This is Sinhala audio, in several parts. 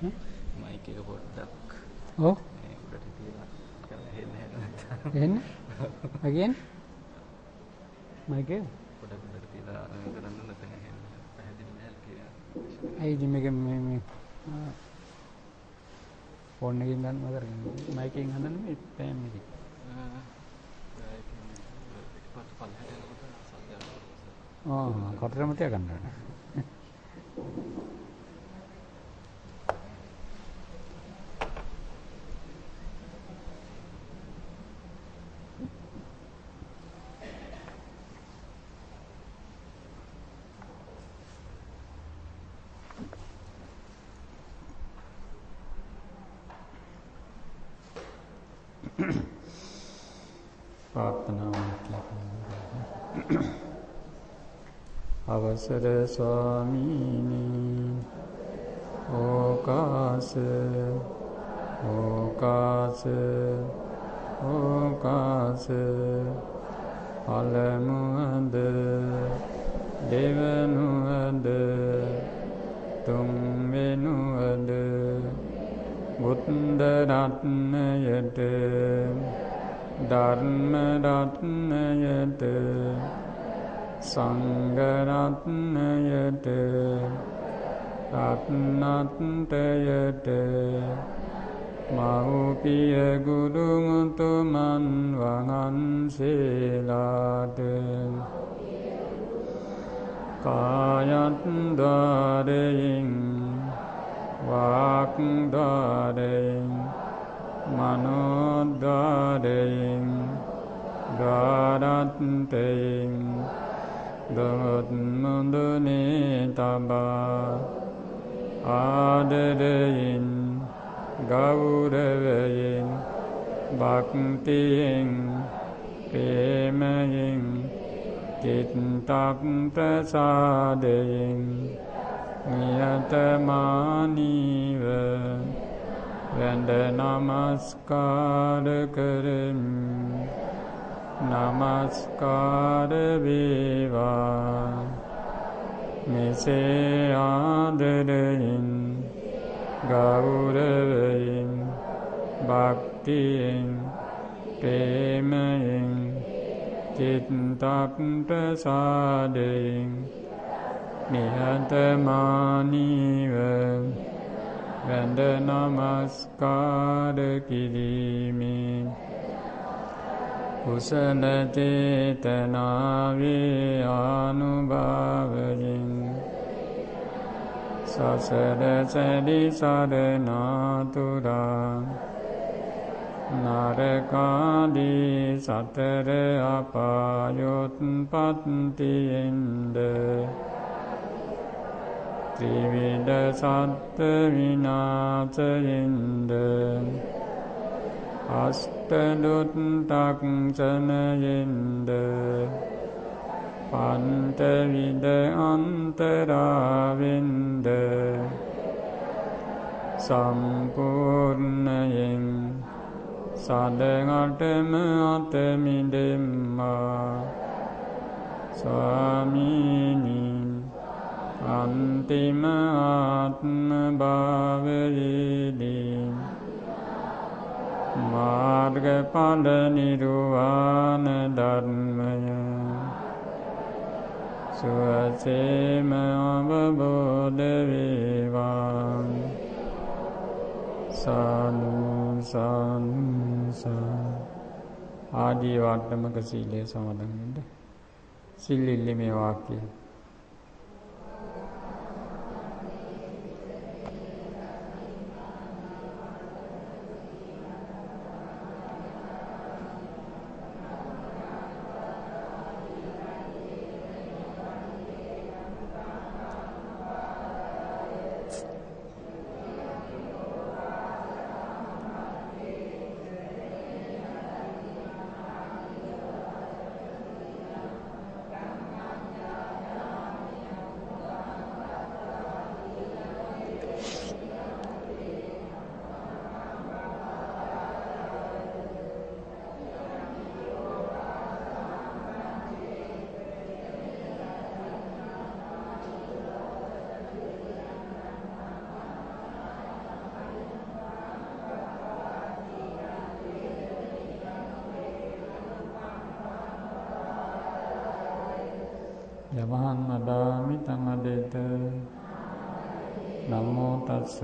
මයික් එක පොඩ්ඩක් ඔව් මේ උඩට තියලා කරලා හෙන්න හැට නැත්තම් එහෙන්න again mic එක පොඩ්ඩක් උඩට තියලා කරන්න නැත්නම් හෙන්න පැහැදිලි නෑ කියලා. ඇයි ඉතින් මේක මේ මේ ෆෝන් එකකින් ගන්න කරගෙන මයික් එකෙන් හදන්න මේ පෑම් එකේ. පිටපත් පල්ලෙහාට යනකොට සද්ද යනවා. ආ කතරම තියා ගන්න ඕනේ. අවසර ස්වාමීනි ඕකාස ඕකාස ඕකාස පළමුවද දෙවනුවද තුන්වෙනුවද බුද්ධ රත්නයට ධර්ම රත්නයට සංඝ රත්නයට රත්නත්‍රයට මව්පිය ගුරු මුතුමන් වහන්සේලාට කායත් ద్వාරයෙන් වාක් ద్వාරයෙන් මනෝ ద్వාරයෙන් ద్వාරත්‍රයෙන් දොත් මුදුනේ තබා ආදරයෙන් ගෞරවයෙන් භක්තියෙන් ප්‍රේමයෙන් චිත්තක් ප්‍රසාදයෙන් නියතමානීව වැඳ නමස්කාර කරමි. නමස්කාර වේවා. මෙසේ ආදරයෙන් ගෞරවයෙන් භක්තියෙන් ප්‍රේමයෙන් චිත්තක් ප්‍රසාදයෙන් නිහතමානීව වැඳ නමස්කාර කිරීමේ කුසල චේතනාවේ ආනුභාවයෙන් සසර සැරි සරණාතුරා නරකාදී සතර අපායොත්පත්තියෙන්ද ත්‍රිවිධ සත්ත්ව විනාශයෙන්ද අෂ්ට දුක්ඛක්ෂණයෙන්ද පංචවිධ අන්තරාවෙන්ද සම්පූර්ණයෙන් සදහටම අත මිදෙම්මා. ස්වාමීනි අන්තිම ආත්ම භාවයේදී මාර්ගඵල නිර්වාණ ධර්මය සුවසේම අවබෝධ වේවා. සාදු සාදු සාදු. ආදී වට්ටමක සීලය සමාදන් වෙන්න. සිල් ඉල්ලීමේ වාක්‍යය. තමහං වදාමි තං අදේත. නමෝ තස්ස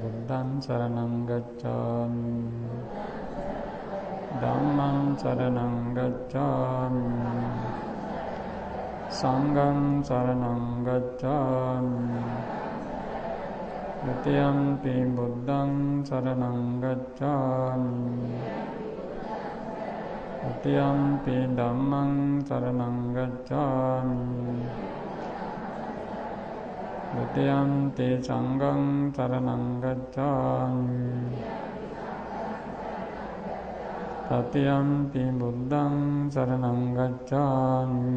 බුද්ධං සරණං ගච්ඡාමි. ධම්මං සරණං ගච්ඡාමි. සංඝං සරණං ගච්ඡාමි. ဒ ුතියම්පි බුද්ධං සරණං ගච්ඡාමි. ဒ ුතියම්පි ධම්මං සරණං ගච්ඡාමි. ဒ ුතියම්පි සංඝං සරණං ගච්ඡාමි. තතියම්පි බුද්ධං සරණං ගච්ඡාමි.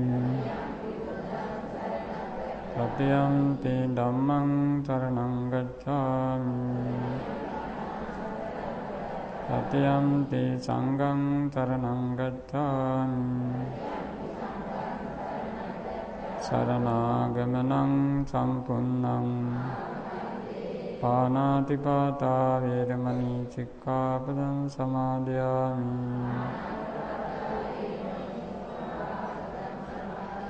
තතියම්පි ධම්මං සරණං ගච්ඡාමි. තතියම්පි සංඝං සරණං ගච්ඡාමි. සරණාගමනං සම්පුන්නං. පාණාතිපාතා වේරමණී සික්ඛාපදං සමාදියාමි.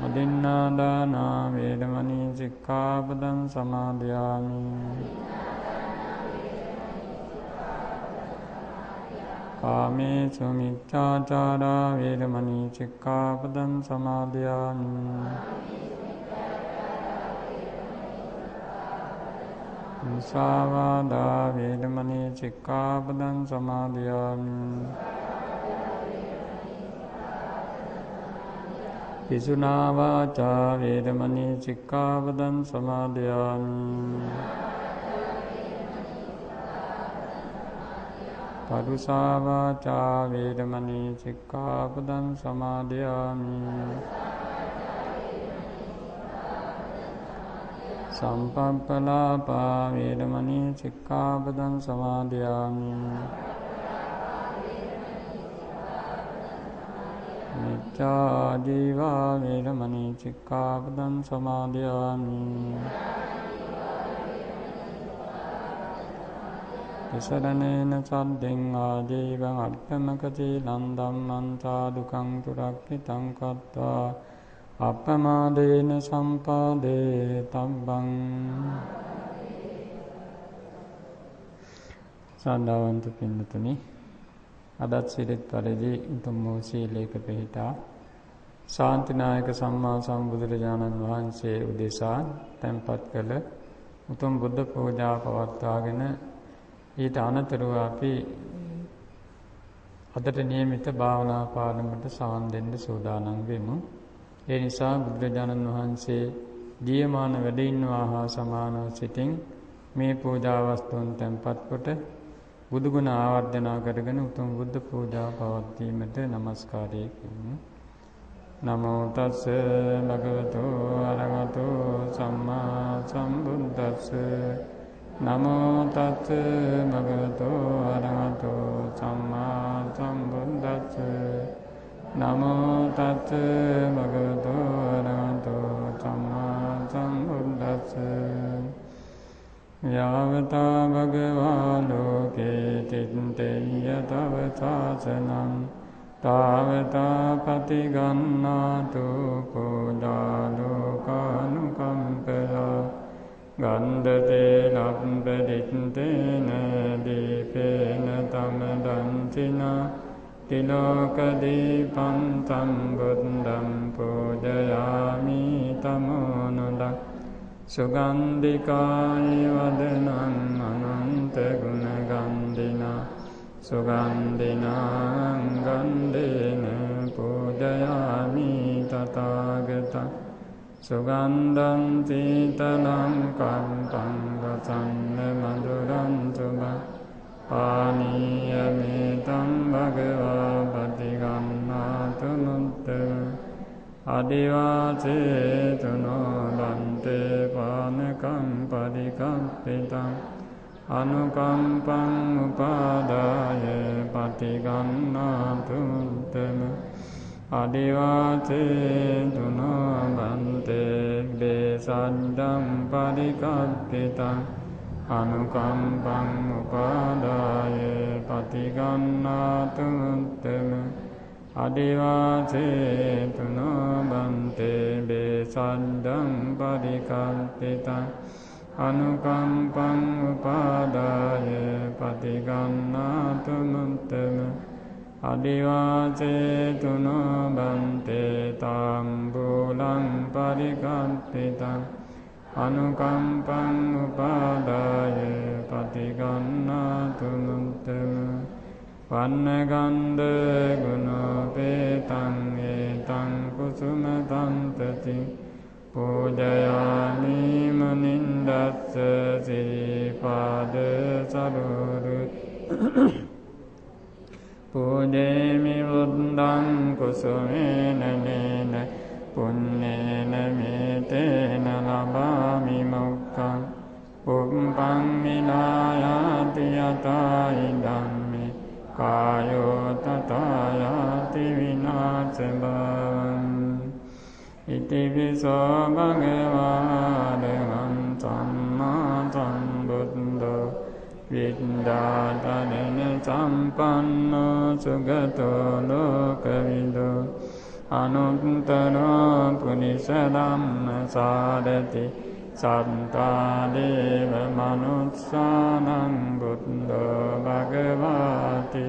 අදින්නාදානා වේරමණී සික්ඛාපදං සමාදියාමි. කාමේසු මිච්ඡාචාරා වේරමණී සික්ඛාපදං සමාදියාමි. මුසාවාදා වේරමණී සික්ඛාපදං සමාදියාමි. පිසුනා වාචා වේරමණී සික්ඛාපදං සමාදියාමි. පරුසා වාචා වේරමණී සික්ඛාපදං සමාදියාමි. සම්පප්පලාපා වේරමණී සික්ඛාපදං සමාදියාමි. මිච්ඡා ජීවා වේරමණී සික්ඛාපදං සමාදියාමි. තිසරණේන සද්දෙන් ආජීවං අට්ඨමක සීලං ධම්මං සාදුකං සුරක්ඛිතං කତ୍වා අප්පමාදේන සම්පාදේ තබ්බං. සද්ධාවන්ත පින්නතුනි, අදත් සිරිත් පරිදි උතුම් වූ සීලයක පිහිටා ශාන්තිනායක සම්මා සම්බුදුරජාණන් වහන්සේ උදෙසා තැන්පත් කළ උතුම් බුද්ධ පූජා පවත්වාගෙන ඊට අනතුරුව අපි අදට නියමිත භාවනා පාඩමට සවන් දෙන්න සූදානම් වෙමු. ඒ නිසා බුදුරජාණන් වහන්සේ ජීවමාන වැඩ ඉන්නවා හා සමානව සිටින් මේ පූජා වස්තුන් තැන්පත් කොට බුදුගුණ ආවර්ජනා කරගෙන උතුම් බුද්ධ පූජා පවත්වීමට নমස්කාරය කියමු. නමෝ තස්ස භගවතු අරහතෝ සම්මා සම්බුද්දස්ස. නමෝ තස්ස භගවතු අරහතෝ සම්මා සම්බුද්දස්ස. නමෝ තස්ස භගවතු අරහතෝ සම්මා සම්බුද්දස්ස. යාවතා භගවා ලෝකේ තිත්තේය තව සාසනං තාවතා පතිගන්නාතු පූජා ලෝකානුකම්පයා ගන්ධ තේලම්පරිත්තේන දීපේන තමදංචිනා තිලෝක දීපං සම්බුද්ධං පූජයාමි තමෝනුදං සුගන්ධිකාය වදනං අනන්ත ගුණ ගන්ධිනා සුගන්ධිනාං ගන්ධේන පූජයාමි තථාගතං සුගන්ධං සීතලං කම්පං රසන්න මధుරං සුභං පානීය මේතං භගවා පටිගන්නාතු මුත්තම අදිවාසේතු නෝ බන්තේ පානකං පරිකප්පිතං අනුකම්පං උපාදාය පටිගන්නාතු මුත්තම අදිවාචේ තුනෝ බන්තේ බේසද්දං පරිකප්පිතං අනුකම්පං උපාදාය පටිගන්නාතු මුත්තම අදිවාචේ තුනෝ බන්තේ බේසද්දං පරිකප්පිතං අනුකම්පං උපාදාය පටිගන්නාතු මුත්තම අදිවාචේ තුනෝ බන්තේ තාම්බූලං පරිකප්පිතං අනුකම්පං උපාදාය පටිගන්නාතු මුත්තම වන්නගන්ධ ගුණෝපේතං ඒතං කුසුම තන්තති පූජයාමි මුනින්දස්ස සිරිපාද සරුරු පූජේමි බුද්ධං කුසුමේන නේන පුඤ්ඤේන මේතේන ලබාමි මොක්ඛං පුම්පං විනායාති යතායි ධම්මේ කායෝ තථායාති විනාශ භවං ඉතිපිසෝ භගවාරහං සම්මා සම්බුද්ධෝ විද්‍යාතරණ සම්පන්නෝ සුගතෝ ලෝකවිදෝ අනුත්තරෝ පුරිස ධම්මසාරති සත්තා දේව මනුස්සානං බුද්ධෝ භගවාති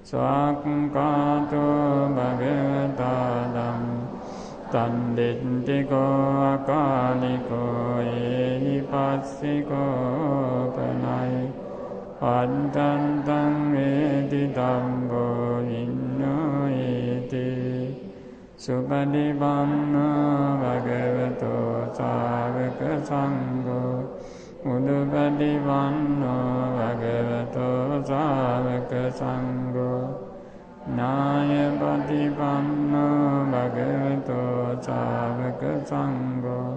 ස්වාක්ඛාතෝ භගවතා ධම්මං තන්දිට්ඨිකෝ අකාලිකෝ ඒහි පස්සිකෝ පනයි පත්තන්තං වේති ධම්මෝ විඤ්ඤෝයේති සුපටිපන්නෝ භගවතෝ ශාවක සංඝෝ උදුපටිපන්නෝ භගවතෝ ශාවක සංඝෝ ඥායපටිපන්නෝ භගවතෝ ශාවක සංඝෝ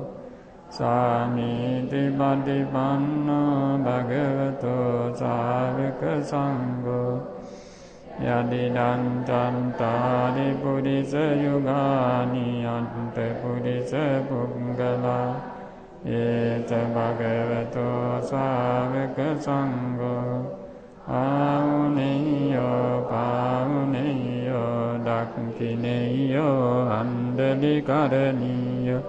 සාමීති පටිපන්නෝ භගවතෝ ශාවක සංඝෝ යදිදං චත්තාරි පුරිස යුගානි අත්ථ පුරිස පුග්ගලා ඒත භගවතෝ ශාවක සංඝෝ ආවුනේයෝ පාවුනේයෝ දක්ඛිනේයෝ අණ්ඩලිකරණීය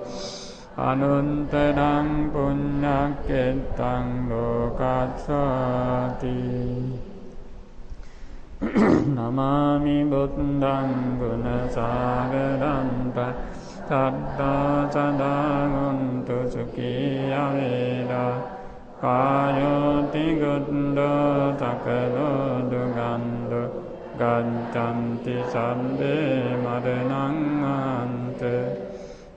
අනුත්තරං පුඤ්ඤක්ඛෙත්තං ලෝකස්සාති නමාමි බුද්ධං ගුණසාගරං සත්තා සදා හොන්තු සුඛී අවේරා කායෝති ගුද්ධෝ සකලෝ දුගන්ධෝ ගච්ඡanti සබ්බේ මරණං අන්ත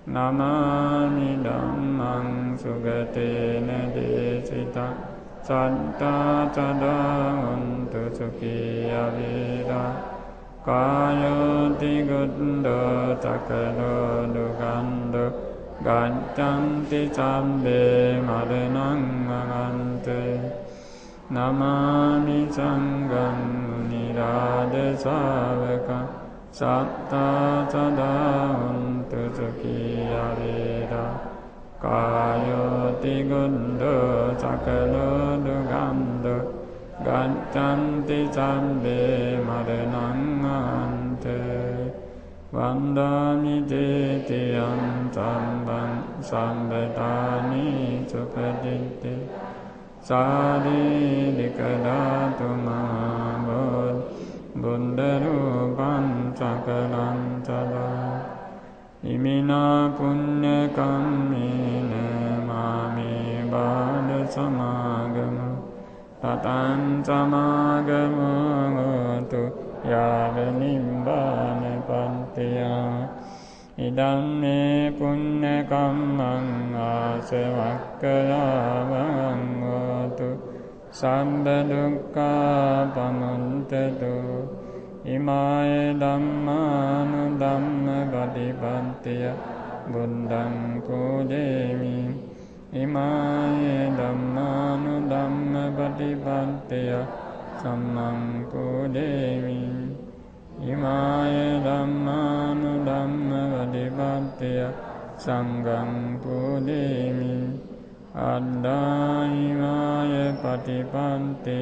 නමාමි ධම්මං සුගතේන දේසිතං සත්තා සදා හොන්තු සුඛී අවේරා කායෝති ගුද්ධෝ සකලෝ දුගන්ධෝ ගච්ඡanti සබ්බේ මරණං අන්ත නමාමි සංඝං මුනි රාජ ශාවකං සත්තා සදා හොන්තු සුඛී අවේරා කායෝති ගුද්ධෝ සකලෝ දුගන්ධෝ ගච්ඡanti සබ්බේ මරණං අන්ත වන්දාමි චේතියං සම්බං සම්බතානි සුපටිට්ඨි සාරීරික ධාතු මහා බුද්ධ රූපං සකලං සදා ඉමිනා පුඤ්ඤ කම්මේන මාමේ බාල සමාගම තතං සමාගමෝ හෝතු යාව නිබ්බාන පත්තියා ඉදං මේ පුඤ්ඤ කම්මං ආසවක්ඛයාවහං හෝතු සම්බ දුක්ඛා පමුත්තතු ඉමාය ධම්මානුධම්ම පටිපත්තිය බුද්ධං පූජේමි. ඉමාය ධම්මානුධම්ම පටිපත්තය සම්මං පූජේමි. ඉමාය ධම්මානුධම්ම පටිපත්තය සංඝං පූජේමි. අද්දායිමාය පටිපත්තය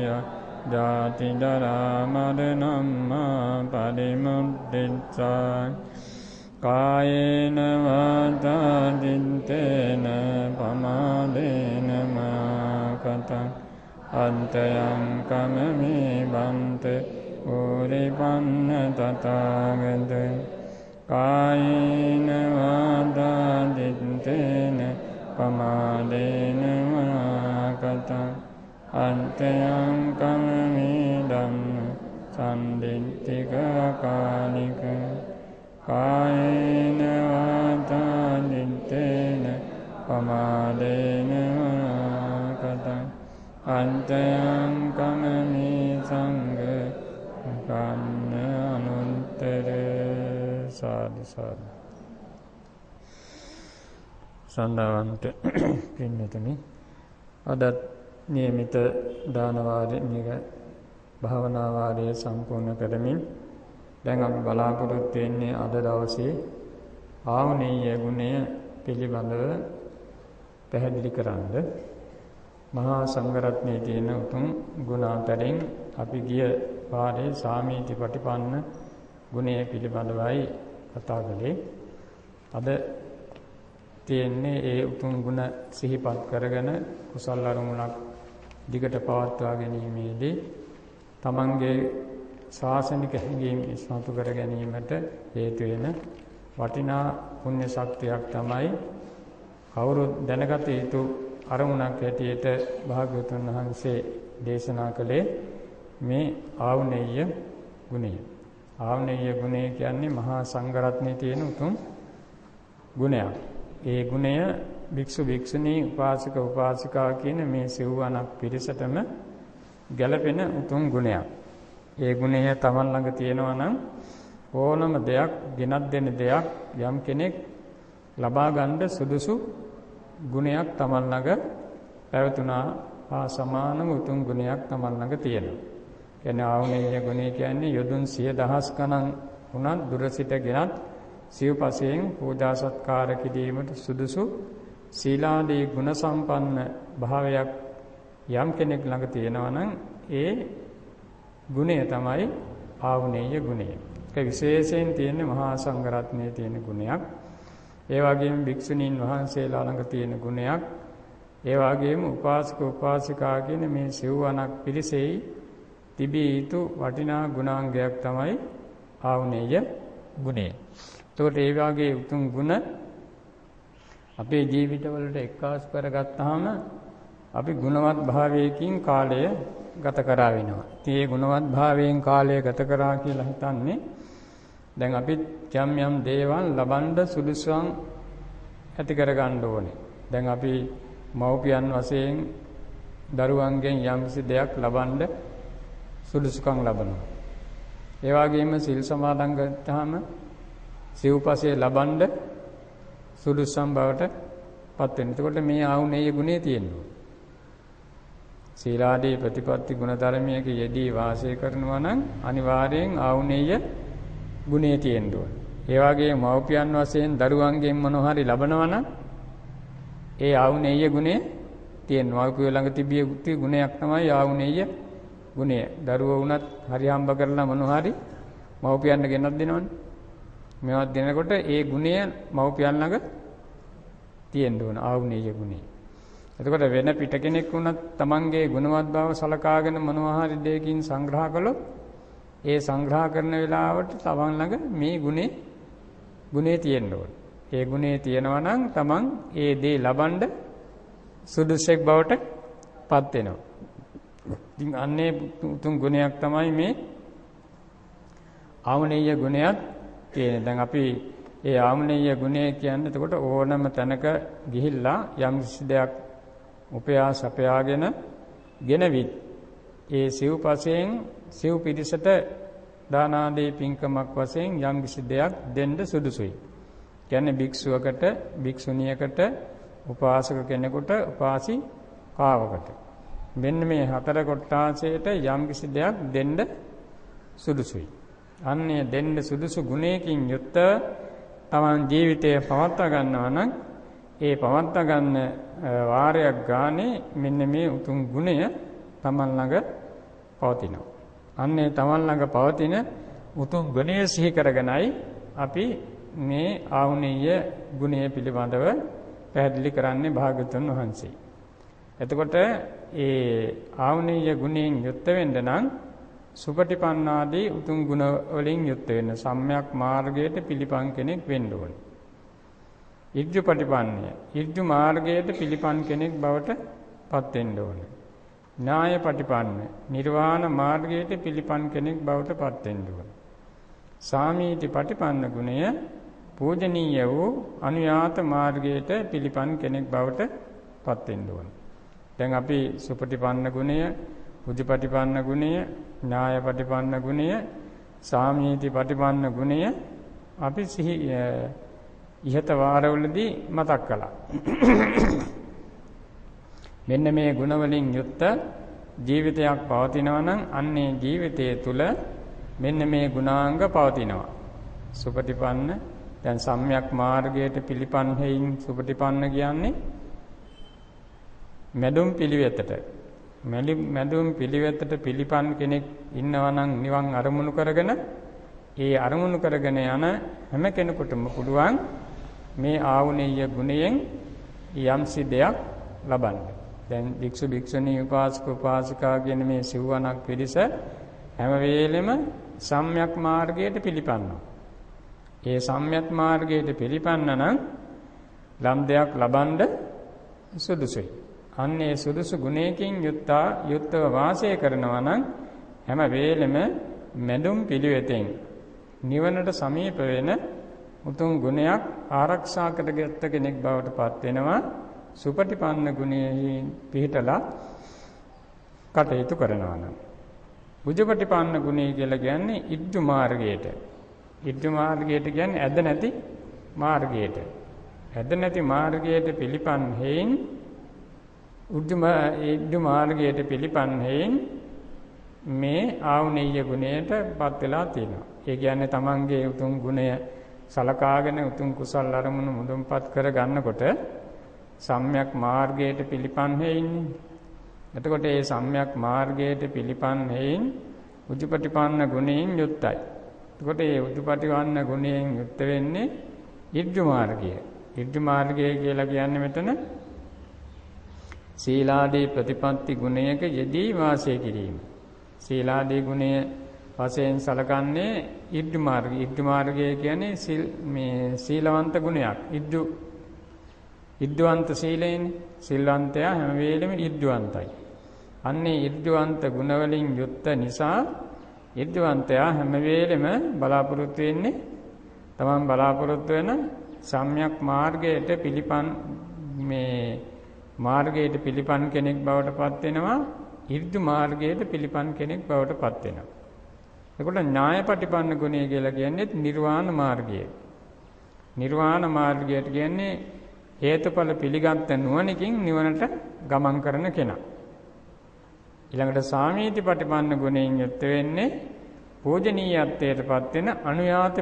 ජාති ජරා මරණම්මා පරිමුක්තිච්ඡා. කායේන වාචා චිත්තේන පමාදේන මාකතං අන්තයං කමමේ බන්ත ඌරිපන්න තථාගත. කායේන වාචා චිත්තේන පමාදේන මාකතං අන්තයං කමමේ ධම්ම සම්දිත්තික අකාලික. කායේන වාචා චිත්තේන පමාදේන මාකතං අන්තයං කමමේ සංඝ කන්න අනුත්තර. සාදු සාදු. සන්දාවන්ත පින්නතුනි, අදත් නියමිත දාන වාරය මේක භාවනා වාරය සම්පූර්ණ කරමින් දැන් අපි බලාපොරොත්තු වෙන්නේ අද දවසේ ආවනීය ගුණය පිළිබඳව පැහැදිලි කරන්න. මහා සංඝරත්නයේ තියෙන උතුම් ගුණ අතරින් අපි ගිය වාරයේ සාමීති පටිපන්න ගුණය පිළිබඳවයි කතා කළේ. අද තියෙන්නේ ඒ උතුම් ගුණ සිහිපත් කරගෙන කුසල් අරමුණක් දිගට පවත්වා ගැනීමේදී තමන්ගේ ශාසනික හැඟීම් ඉස්මතු කර ගැනීමට හේතු වෙන වටිනා පුණ්‍ය ශක්තියක් තමයි කවුරුත් දැනගත යුතු අරමුණක් හැටියට භාග්‍යවතුන් වහන්සේ දේශනා කළේ මේ ආවුනේය ගුණය. ආවුනේය ගුණය කියන්නේ මහා සංඝරත්නයේ තියෙන උතුම් ගුණයක්. ඒ ගුණය භික්ෂු භික්ෂුණී උපාසක උපාසිකා කියන මේ සිව්වණක් පිරිසටම ගැළපෙන උතුම් ගුණයක්. ඒ ගුණය තමන් ළඟ තියෙනවා නම් ඕනම දෙයක් ගෙනත් දෙන දෙයක් යම් කෙනෙක් ලබා ගන්න සුදුසු ගුණයක් තමන් ළඟ පැවතුනා හා සමානම උතුම් ගුණයක් තමන් ළඟ තියෙනවා. කියන්නේ ආවුනේය ගුණය කියන්නේ යොදුන් 100,000 ගණන් වුණත් දුර සිට ගෙනත් සිව්පසයෙන් පූජා සත්කාර කිරීමට සුදුසු සීලාදී ගුණ සම්පන්න භාවයක් යම් කෙනෙක් ළඟ තියෙනවා නම් ඒ ගුණය තමයි ආවුනේය ගුණය. ඒක විශේෂයෙන් තියෙන්නේ මහා සංඝරත්නයේ තියෙන ගුණයක්. ඒ වගේම භික්ෂුණීන් වහන්සේලා ළඟ තියෙන ගුණයක්. ඒ වගේම උපාසක උපාසිකා කියන මේ සිව්වණක් පිරිසෙහි තිබිය යුතු වටිනා ගුණාංගයක් තමයි ආවුනේය ගුණය. එතකොට ඒ වගේ උතුම් ගුණ අපේ ජීවිතවලට එක්කාසු කරගත්තාම අපි ගුණවත් භාවයකින් කාලය ගත කරා වෙනවා. ඉතින් ඒ ගුණවත් භාවයෙන් කාලය ගත කරා කියලා හිතන්නේ දැන් අපි යම් යම් දේවල් ලබන්න සුදුසුකම් ඇති කරගන්න ඕනේ. දැන් අපි මව්පියන් වශයෙන් දරුවන්ගෙන් යම්කිසි දෙයක් ලබන්න සුදුසුකම් ලබනවා. ඒ වගේම සිල් සමාදන් ගත්තාම සිව්පසේ ලබන්න සුදුසුකම් බවට පත් වෙනවා. එතකොට මේ ආවුනේය ගුණේ තියෙනවා. සීලාදී ප්‍රතිපත්ති ගුණ ධර්මයක යෙදී වාසය කරනවා නම් අනිවාර්යෙන් ආවුනේය ගුණේ තියෙන්න ඕන. ඒ වගේම මව්පියන් වශයෙන් දරුවන්ගෙන් මොන හරි ලබනවා නම් ඒ ආවුනේය ගුණේ තියෙනවා. මව්පියෝ ළඟ තිබිය යුතු ගුණයක් තමයි ආවුනේය ගුණය. දරුවෝ වුණත් හරි හම්බ කරලා මොන හරි මව්පියන්ට ගෙනත් දෙනවනේ. මේවත් දෙනකොට ඒ ගුණය මව්පියන් ළඟ තියෙන්න ඕන ආවුනේය ගුණය. එතකොට වෙන පිට කෙනෙක් වුණත් තමන්ගේ ගුණවත් බව සලකාගෙන මොනවා හරි දෙයකින් සංග්‍රහ කළොත් ඒ සංග්‍රහ කරන වෙලාවට තමන් ළඟ මේ ගුණේ තියෙන්න ඕන. ඒ ගුණේ තියෙනවා නම් තමන් ඒ දේ ලබන්න සුදුසෙක් බවට පත් වෙනවා. ඉතින් අන්නේ උතුම් ගුණයක් තමයි මේ ආවුනේය ගුණයක් තියෙන්නේ. දැන් අපි ඒ ආවුනේය ගුණය කියන්නේ එතකොට ඕනම තැනක ගිහිල්ලා යම් කිසි දෙයක් උපයා සපයාගෙන ගෙනවිත් ඒ සිව්පසයෙන් සිව් පිරිසට දාන ආදී පින්කමක් වශයෙන් යම් කිසි දෙයක් දෙන්න සුදුසුයි. කියන්නේ භික්ෂුවකට භික්ෂුණියකට උපාසක කෙනෙකුට, උපාසිකාවකට. මෙන්න මේ හතර කොටාසයට යම්කිසි දෙයක් දෙන්න සුදුසුයි. අන්නේ දෙන්න සුදුසු ගුණයකින් යුක්ත තමන් ජීවිතය පවත්වා ගන්නවා නම් ඒ පවත්වා ගන්න වාරයක් ගානේ මෙන්න මේ උතුම් ගුණය තමන් ළඟ පවතිනවා. අන්නේ තමන් ළඟ පවතින උතුම් ගුණය සිහි කරගෙනයි අපි මේ ආහුනේය ගුණය පිළිබඳව පැහැදිලි කරන්නේ භාග්‍යවතුන් වහන්සේ. එතකොට ඒ ආහුනේය ගුණයෙන් යුක්ත වෙන්න නම් සුපටිපන්නාදී උතුම් ගුණ වලින් යුක්ත වෙන්න, සම්‍යක් මාර්ගයට පිළිපන් කෙනෙක් වෙන්න ඕනේ. ඉර්ජුපටිපන්නය, ඉර්ජු මාර්ගයට පිළිපන් කෙනෙක් බවට පත් වෙන්න ඕනේ. ඥායපටිපන්න, නිර්වාණ මාර්ගයට පිළිපන් කෙනෙක් බවට පත් වෙන්න ඕනේ. සාමීති පටිපන්න ගුණය, පූජනීය වූ අනුයාත මාර්ගයට පිළිපන් කෙනෙක් බවට පත් වෙන්න ඕනේ. දැන් අපි සුපටිපන්න ගුණය, උජුපටිපන්න ගුණය, ඥායපටිපන්න ගුණය, සාමීති පටිපන්න ගුණය අපි සිහි ඉහත වාරවලදී මතක් කළා. මෙන්න මේ ගුණ වලින් යුක්ත ජීවිතයක් පවතිනවා නම් අන්නේ ජීවිතය තුළ මෙන්න මේ ගුණාංග පවතිනවා. සුපටිපන්න, දැන් සම්‍යක් මාර්ගයට පිළිපන් හේයින් සුපටිපන්න කියන්නේ මැදුම් පිළිවෙතට. මැදුම් පිළිවෙතට පිළිපන් කෙනෙක් ඉන්නවා නම් නිවන් අරමුණු කරගෙන, ඒ අරමුණු කරගෙන යන හැම කෙනෙකුටම පුළුවන් මේ ආවුනේය ගුණයෙන් යම්සි දෙයක් ලබන්න. දැන් භික්ෂු භික්ෂුණී උපාසක උපාසිකා කියන මේ සිව්වණක් පිරිස හැම වෙලෙම සම්‍යක් මාර්ගයට පිළිපන්නවා. ඒ සම්‍යක් මාර්ගයට පිළිපන්න නම් ලම් දෙයක් ලබන්න සුදුසුයි. අන්න ඒ සුදුසු ගුණයකින් යුක්තව වාසය කරනවා නම් හැම වෙලෙම මැදුම් පිළිවෙතෙන් නිවනට සමීප වෙන උතුම් ගුණයක් ආරක්ෂා කරගත්ත කෙනෙක් බවට පත් වෙනවා. සුපටිපන්න ගුණයෙහි පිහිටලා කටයුතු කරනවා නම්. භුජපටිපන්න ගුණය කියලා කියන්නේ ඉද්ධු මාර්ගයට. ඉද්ධු මාර්ගයට කියන්නේ ඇද නැති මාර්ගයට. ඇද නැති මාර්ගයට පිළිපන් හේයින්, ඉද්ධු මාර්ගයට පිළිපන් හේයින් මේ ආවුනේය ගුණයට පත් වෙලා තියෙනවා. ඒ කියන්නේ තමන්ගේ උතුම් ගුණය සලකාගෙන උතුම් කුසල් අරමුණු මුදුන්පත් කර ගන්නකොට සම්‍යක් මාර්ගයට පිළිපන් හේයින්නේ. එතකොට ඒ සම්‍යක් මාර්ගයට පිළිපන් හේයින් උජුපටිපන්න ගුණයෙන් යුක්තයි. එතකොට ඒ උජුපටිපන්න ගුණයෙන් යුක්ත වෙන්නේ ඉර්ජු මාර්ගය. ඉර්ජු මාර්ගය කියලා කියන්නේ මෙතන සීලාදී ප්‍රතිපත්ති ගුණයක යෙදී වාසය කිරීම. සීලාදී ගුණය වශයෙන් සලකන්නේ ඉර්ජු මාර්ගය. ඉර්ජු මාර්ගය කියන්නේ මේ සීලවන්ත ගුණයක්. ඉර්ජුවන්ත සීලයනේ. සිල්වන්තයා හැම වෙලෙම ඉර්ජුවන්තයි. අන්නේ ඉර්ජුවන්ත ගුණ වලින් යුක්ත නිසා ඉර්ජුවන්තයා හැම වෙලෙම බලාපොරොත්තු වෙන්නේ තමන් බලාපොරොත්තු වෙන සම්‍යක් මාර්ගයට පිළිපන් මේ මාර්ගයට පිළිපන් කෙනෙක් බවට පත් වෙනවා. ඉර්ජු මාර්ගයට පිළිපන් කෙනෙක් බවට පත් වෙනවා. එතකොට ඥායපටිපන්න ගුණය කියලා කියන්නේ නිර්වාණ මාර්ගය. නිර්වාණ මාර්ගයට කියන්නේ හේතුඵල පිළිගත් නුවණකින් නිවනට ගමන් කරන කෙනා. ඊළඟට සාමීති පටිපන්න ගුණයෙන් යුක්ත වෙන්නේ පූජනීයත්වයට පත් වෙන අනුයාත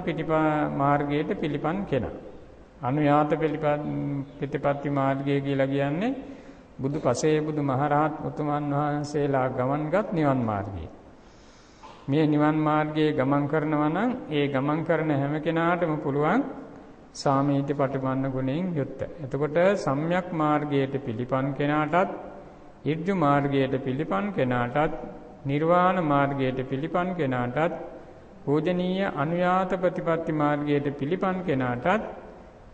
මාර්ගයට පිළිපන් කෙනා. අනුයාත ප්‍රතිපත්ති මාර්ගය කියලා කියන්නේ බුදු පසේ බුදු මහරහත් උතුමන් වහන්සේලා ගමන්ගත් නිවන් මාර්ගය. මේ නිවන් මාර්ගයේ ගමන් කරනවා නම් ඒ ගමන් කරන හැම කෙනාටම පුළුවන් සාමීති පටිපන්න ගුණයෙන් යුක්ත. එතකොට සම්‍යක් මාර්ගයට පිළිපන් කෙනාටත්, ඍජු මාර්ගයට පිළිපන් කෙනාටත්, නිර්වාණ මාර්ගයට පිළිපන් කෙනාටත්, පූජනීය අනුයාත ප්‍රතිපත්ති මාර්ගයට පිළිපන් කෙනාටත්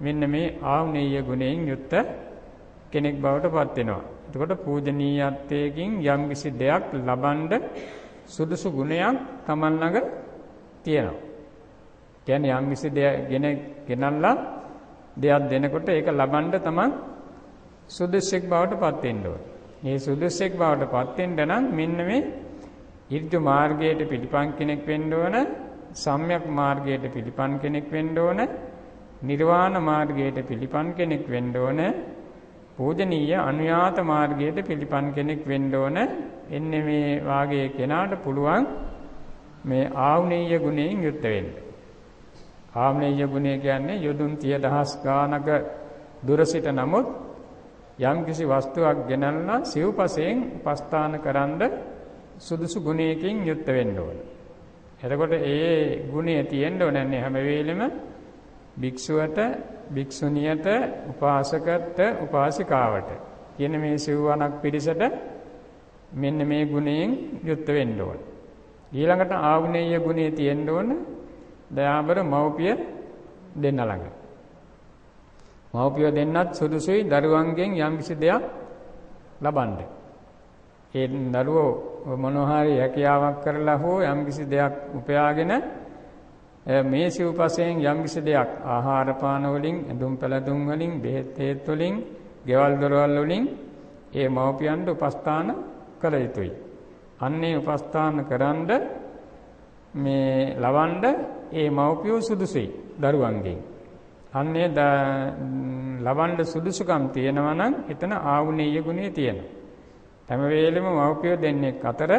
මෙන්න මේ ආවුනේය ගුණයෙන් යුක්ත කෙනෙක් බවට පත් වෙනවා. එතකොට පූජනීයත්වයකින් යම්කිසි දෙයක් ලබනද සුදුසු ගුණයක් Taman ළඟ තියෙනවා. කියන්නේ යම්කිසි දෙයක් ගෙනල්ලා දෙයක් දෙනකොට ඒක ලබන්න තමන් සුදුස්සෙක් බවට පත් වෙන්න ඕනේ. මේ සුදුස්සෙක් බවට පත් වෙන්න නම් මෙන්න මේ ඍජු මාර්ගයට පිළිපන් කෙනෙක් වෙන්න ඕන, සම්‍යක් මාර්ගයට පිළිපන් කෙනෙක් වෙන්න ඕන, නිර්වාණ මාර්ගයට පිළිපන් කෙනෙක් වෙන්න ඕන, පූජනීය අනුයාත මාර්ගයට පිළිපන් කෙනෙක් වෙන්න ඕන. එන්නේ මේ වාගේ කෙනාට පුළුවන් මේ ආවුනේය ගුණයෙන් යුක්ත වෙන්න. ආවුනේය ගුණය කියන්නේ යොදුන් 30,000 ගානක දුර සිට නමුත් යම්කිසි වස්තුවක් ගෙනල්ලා සිව්පසයෙන් උපස්ථාන කරන්ඩ සුදුසු ගුණයකින් යුක්ත වෙන්න ඕන. එතකොට ඒ ගුණය තියෙන්න ඕනේ හැම වෙලෙම භික්ෂුවට, භික්ෂුණියට, උපාසකට, උපාසිකාවට කියන මේ සිව්වණක් පිරිසට මෙන්න මේ ගුණයෙන් යුක්ත වෙන්න ඕන. ඊළඟට ආවුනේය ගුණය තියෙන්න ඕන දයාබර මව්පිය දෙන්න ළඟ. මව්පිය දෙන්නත් සුදුසුයි දරුවන්ගෙන් යම්කිසි දෙයක් ලබන්න. ඒ දරුවෝ මොනවා හරි හැකියාවක් කරලා හෝ යම්කිසි දෙයක් උපයාගෙන මේ සිව්පසයෙන් යම්කිසි දෙයක් ආහාර පාන වලින්, ඇඳුම් පැළඳුම් වලින්, බෙහෙත් හේත් වලින්, ගෙවල් දොරවල් වලින් ඒ මව්පියන්ට උපස්ථාන කළ යුතුයි. අන්නේ උපස්ථාන කරන්ඩ මේ ලවන්ඩ ඒ මව්පියෝ සුදුසුයි දරුවන්ගෙන්. අන්නේ ලවන්ඩ සුදුසුකම් තියෙනවා නම් එතන ආවුනේය ගුණය තියෙනවා. හැම වෙලෙම මව්පියෝ දෙන්නෙක් අතර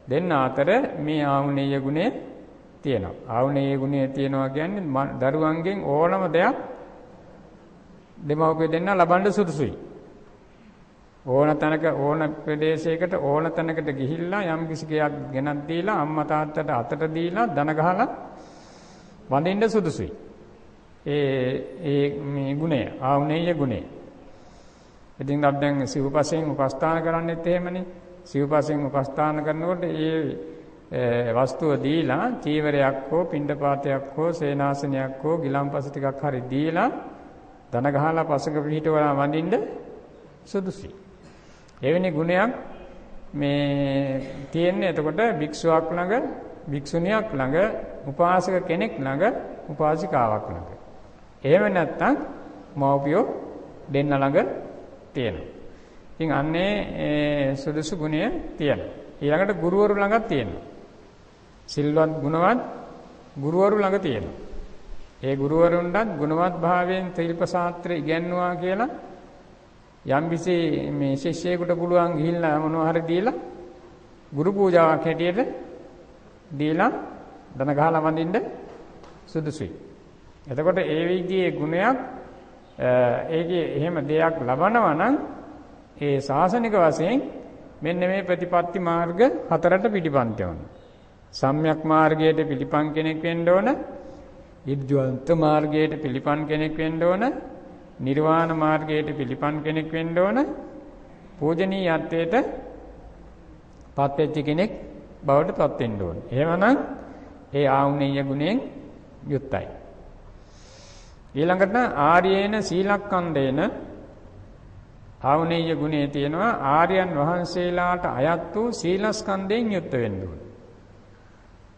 දෙන්න අතර මේ ආවුනේය ගුණය තියෙනවා. ආවුනේය ගුණය තියෙනවා කියන්නේ දරුවන්ගෙන් ඕනම දෙයක් දෙමව්පියෝ දෙන්න ලබන්න සුදුසුයි. ඕන තැනක ඕන ප්‍රදේශයකට ඕන තැනකට ගිහිල්ලා යම් කිසි දෙයක් ගෙනත් දීලා අම්මා තාත්තට අතට දීලා දන ගහලා වඳින්න සුදුසුයි. ඒ ඒ මේ ගුණය ආවුනේය ගුණය. ඉතින් අපි දැන් සිව්පසෙන් උපස්ථාන කරන්නෙත් එහෙමනේ. සිව්පසෙන් උපස්ථාන කරනකොට ඒ වස්තුව දීලා චීවරයක් හෝ පිණ්ඩපාතයක් හෝ සේනාසනයක් හෝ ගිලන්පස ටිකක් හරි දීලා දන ගහලා පසක පිහිටවලා වඳින්න සුදුසුයි. එවැනි ගුණයක් මේ තියෙන්නේ. එතකොට භික්ෂුවක් ළඟ, භික්ෂුණියක් ළඟ, උපාසක කෙනෙක් ළඟ, උපාසිකාවක් ළඟ. එහෙම නැත්නම් මව්පියෝ දෙන්න ළඟ තියෙනවා. ඉතින් අන්නේ සුදුසු ගුණය තියෙනවා. ඊළඟට ගුරුවරු ළඟත් තියෙනවා. සිල්වත් ගුණවත් ගුරුවරු ළඟ තියෙනවා. ඒ ගුරුවරුන්ටත් ගුණවත් භාවයෙන් ශිල්ප ශාස්ත්‍ර ඉගැන්වුවා කියලා යම් කිසි මේ ශිෂ්‍යයෙකුට පුළුවන් ගිහිල්ලා මොනවා හරි දීලා ගුරු පූජාවක් හැටියට දීලා දන ගහලා වඳින්න සුදුසුයි. එතකොට ඒ විදිහේ ගුණයක් ඒකේ එහෙම දෙයක් ලබනවා නම් ඒ ශාසනික වශයෙන් මෙන්න මේ ප්‍රතිපත්ති මාර්ග හතරට පිළිපන් ඕන. සම්‍යක් මාර්ගයට පිළිපන් කෙනෙක් වෙන්න ඕන. ඉර්ධ්‍යන්ත මාර්ගයට පිළිපන් කෙනෙක් වෙන්න ඕන. නිර්වාණ මාර්ගයට පිළිපන් කෙනෙක් වෙන්න ඕන. පූජනීයත්වයට පත් වෙච්ච කෙනෙක් බවට පත් වෙන්න ඕන. එහෙමනම් ඒ ආවුනේය ගුණයෙන් යුක්තයි. ඊළඟට ආර්යේන සීලක්ඛන්දේන ආවුනේය ගුණය තියෙනවා. ආර්යයන් වහන්සේලාට අයත් වූ සීලස්කන්ධයෙන් යුක්ත වෙන්න ඕන.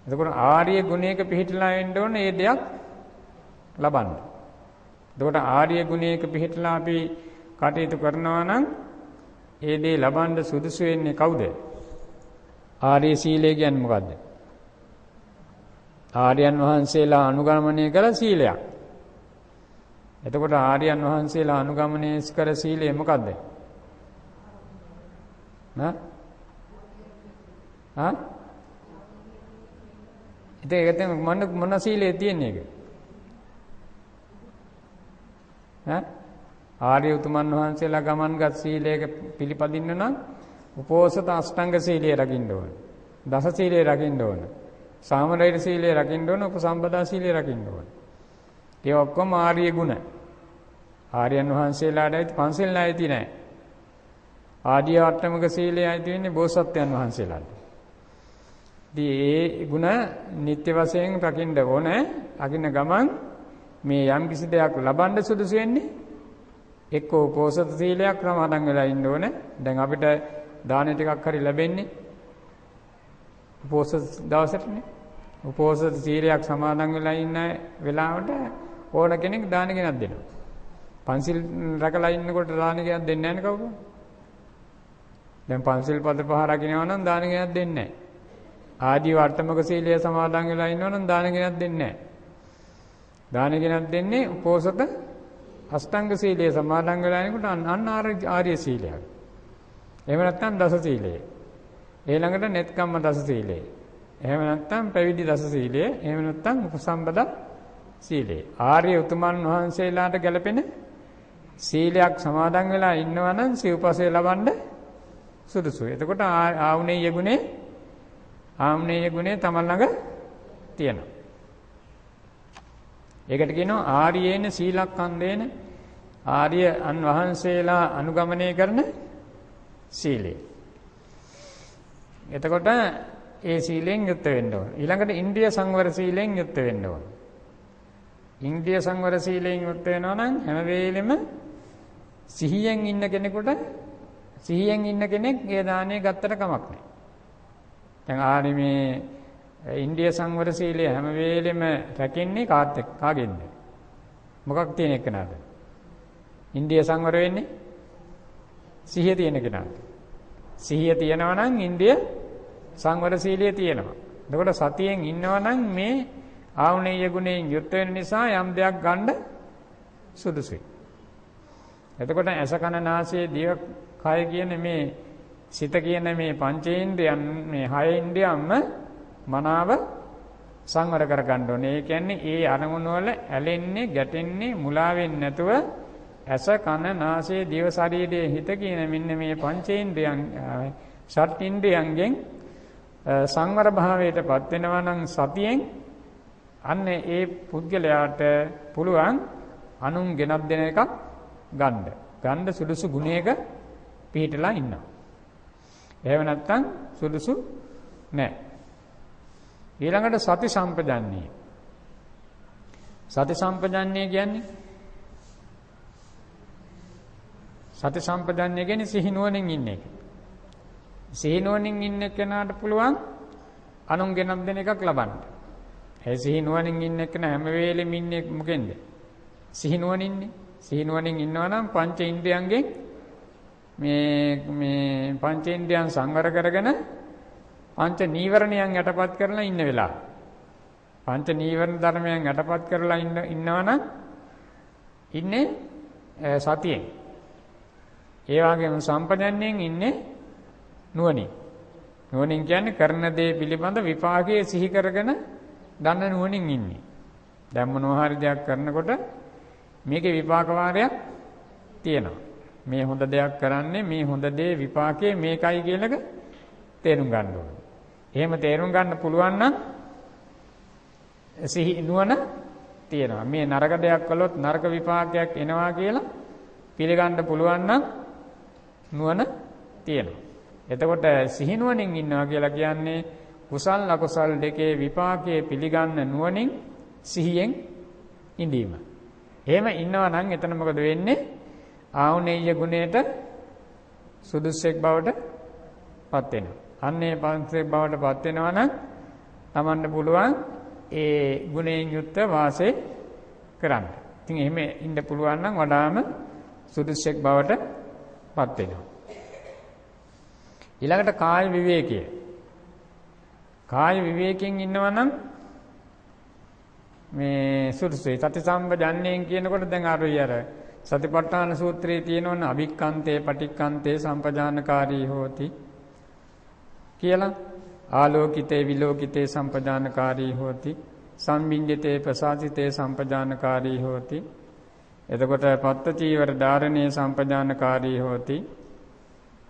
එතකොට ආර්ය ගුණයක පිහිටලා වෙන්න ඕන ඒ දෙයක් ලබන්න. එතකොට ආර්ය ගුණයක පිහිටලා අපි කටයුතු කරනවා නම් ඒ දේ ලබන්න සුදුසු වෙන්නේ කවුද? ආර්ය සීලය කියන්නේ මොකද්ද? ආර්යයන් වහන්සේලා අනුගමනය කළ සීලයක්. එතකොට ආර්යයන් වහන්සේලා අනුගමනය කර සීලය මොකද්ද? නා? ආ? ඉතින් ඒක තමයි මොන මොන සීලයේ තියෙන්නේ ඒක? ඈ ආර්ය උතුමන් වහන්සේලා ගමන්ගත් සීලයක පිළිපදින්න නම් උපෝසත අෂ්ටාංග සීලය රකින්න ඕන. දස සීලය රකින්න ඕන. සාමණේර සීලය රකින්න ඕන. උපසම්පදා සීලය රකින්න ඕන. ඒ ඔක්කොම ආර්ය ගුණ. ආර්යයන් වහන්සේලාට ඇති පන්සිල් අයිති නෑ. ආදී අට්ටමක සීලය අයිති වෙන්නේ බෝසත්යන් වහන්සේලාට. ඉතින් ඒ ගුණ නිත්‍ය වශයෙන් රකින්න ඕනේ. රකින්න ගමන් මේ යම් කිසි දෙයක් ලබන්න සුදුසු වෙන්නේ එක්ක උපෝසත සීලයක් සමාදන් වෙලා ඉන්න ඕනේ. දැන් අපිට දාන ටිකක් හරි ලැබෙන්නේ උපෝසත දවසටනේ. උපෝසත සීලයක් සමාදන් වෙලා ඉන්න වෙලාවට ඕන කෙනෙක් දාන ගෙනත් දෙනවා. පන්සිල් රැකලා ඉන්නකොට දාන ගෙනත් දෙන්නේ නැහැ නේ කවුරුත්. දැන් පන්සිල් පද පහ රකින්නවා නම් දාන ගෙනත් දෙන්නේ නැහැ. ආදී වර්තමක සීලය සමාදන් වෙලා ඉන්නවා නම් දාන ගෙනත් දෙන්නේ නැහැ. දාන ගෙනත් දෙන්නේ උපෝසත අෂ්ටාංග සීලය සමාදන් වෙලා ඉනකොට අන්න ආර්ය සීලයක්. එහෙම නැත්නම් දස සීලය. ඒ ළඟට නෙත්කම්ම දස සීලය. එහෙම නැත්නම් පැවිදි දස සීලය. එහෙම නැත්නම් උපසම්පදා සීලය. ආර්ය උතුමන් වහන්සේලාට ගැලපෙන සීලයක් සමාදන් වෙලා ඉන්නවා නම් සිව්පසය ලබන්න සුදුසුයි. එතකොට ආවුනේය ගුණේ ආම්නේය ගුණේ තමන් ළඟ තියෙනවා. ඒකට කියනවා ආර්යේන සීලක්ඛන්දේන, ආර්ය අන් වහන්සේලා අනුගමනය කරන සීලය. එතකොට ඒ සීලෙන් යුක්ත වෙන්න ඕන. ඊළඟට ඉන්ද්‍රිය සංවර සීලෙන් යුක්ත වෙන්න ඕන. ඉන්ද්‍රිය සංවර සීලෙන් යුක්ත වෙනවා නම් හැම වෙලෙම සිහියෙන් ඉන්න කෙනෙකුට, සිහියෙන් ඉන්න කෙනෙක් ඒ දාණය ගත්තට කමක් නැහැ. දැන් ආරි මේ ඉන්ද්‍රිය සංවර සීලය හැම වෙලෙම රැකෙන්නේ කාත් එක්ක, කාගෙන්ද? මොකක් තියෙන එකනද? ඉන්ද්‍රිය සංවර වෙන්නේ සිහිය තියෙන කෙනාට. සිහිය තියෙනවා නම් ඉන්ද්‍රිය සංවර සීලය තියෙනවා. එතකොට සතියෙන් ඉන්නවා නම් මේ ආවුනේය ගුණයෙන් යුක්ත වෙන නිසා යම් දෙයක් ගන්න සුදුසුයි. එතකොට ඇස කන නාසය දිව කය කියන මේ සිත කියන මේ පංචේන්ද්‍රයන්, මේ හය ඉන්ද්‍රියන්ම මනාව සංවර කර ගන්න ඕනේ. ඒ කියන්නේ ඒ අරමුණු වල ඇලෙන්නේ, ගැටෙන්නේ, මුලා වෙන්නේ නැතුව ඇස කන නාසය දිව ශරීරයේ හිත කියන මෙන්න මේ පංචේන්ද්‍රයන් ෂට් ඉන්ද්‍රියන්ගෙන් සංවර භාවයට පත් වෙනවා නම් සතියෙන්, අන්න ඒ පුද්ගලයාට පුළුවන් අනුන් ගෙනත් දෙන එකක් ගන්න. ගන්න සුදුසු ගුණයක පිහිටලා ඉන්නවා. එහෙම නැත්නම් සුදුසු නෑ. ඊළඟට සති සම්පජාන්නේ. සති සම්පජාන්නේ කියන්නේ, සති සම්පජාන්නේ කියන්නේ සිහි නුවණින් ඉන්න එක. සිහි නුවණින් ඉන්න කෙනාට පුළුවන් අනුන් ගෙනත් දෙන එකක් ලබන්න. ඒ සිහි නුවණින් ඉන්න කෙනා හැම වෙලෙම ඉන්නේ මොකෙන්ද? සිහි නුවණින්නේ. සිහි නුවණින් ඉන්නවා නම් පංච ඉන්ද්‍රියන්ගෙන් මේ මේ පංච ඉන්ද්‍රියන් සංවර කරගෙන පංච නීවරණයන් යටපත් කරලා ඉන්න වෙලාව. පංච නීවරණ ධර්මයන් යටපත් කරලා ඉන්නවා නම් ඉන්නේ සතියෙන්. ඒ වගේම සම්පජන්ණයෙන් ඉන්නේ නුවණින්. නුවණින් කියන්නේ කරන දේ පිළිබඳ විපාකයේ සිහි කරගෙන දන්න නුවණින් ඉන්නේ. දැන් මොනවා හරි දෙයක් කරනකොට මේකේ විපාක වාරයක් තියෙනවා. මේ හොඳ දෙයක් කරන්නේ මේ හොඳ දේ විපාකයේ මේකයි කියලාක තේරුම් ගන්න ඕනේ. එහෙම තේරුම් ගන්න පුළුවන් නම් සිහි නුවණ තියෙනවා. මේ නරක දෙයක් කළොත් නරක විපාකයක් එනවා කියලා පිළිගන්න පුළුවන් නම් නුවණ තියෙනවා. එතකොට සිහි නුවණින් ඉන්නවා කියලා කියන්නේ කුසල් අකුසල් දෙකේ විපාකයේ පිළිගන්න නුවණින් සිහියෙන් ඉඳීම. එහෙම ඉන්නවා නම් එතන මොකද වෙන්නේ? ආවුනේය ගුණයට සුදුස්සෙක් බවට පත් වෙනවා. අන්න ඒ පන්සෙක් බවට පත් වෙනවා නම් තමන්ට පුළුවන් ඒ ගුණයෙන් යුක්ත වාසය කරන්න. ඉතින් එහෙම ඉන්න පුළුවන් නම් වඩාම සුදුස්සෙක් බවට පත් වෙනවා. ඊළඟට කාය විවේකය. කාය විවේකයෙන් ඉන්නවා නම් මේ සුදුසුයි. සති සම්පජන්ණයෙන් කියනකොට දැන් අර සතිපට්ඨාන සූත්‍රයේ තියෙනවනේ අභික්ඛන්තේ පටික්ඛන්තේ සම්පජානකාරී හෝති කියලා. ආලෝකිතේ විලෝකිතේ සම්පජානකාරී හෝති. සම්බින්දිතේ ප්‍රසාදිතේ සම්පජානකාරී හෝති. එතකොට පත්ත චීවර ධාරණේ සම්පජානකාරී හෝති.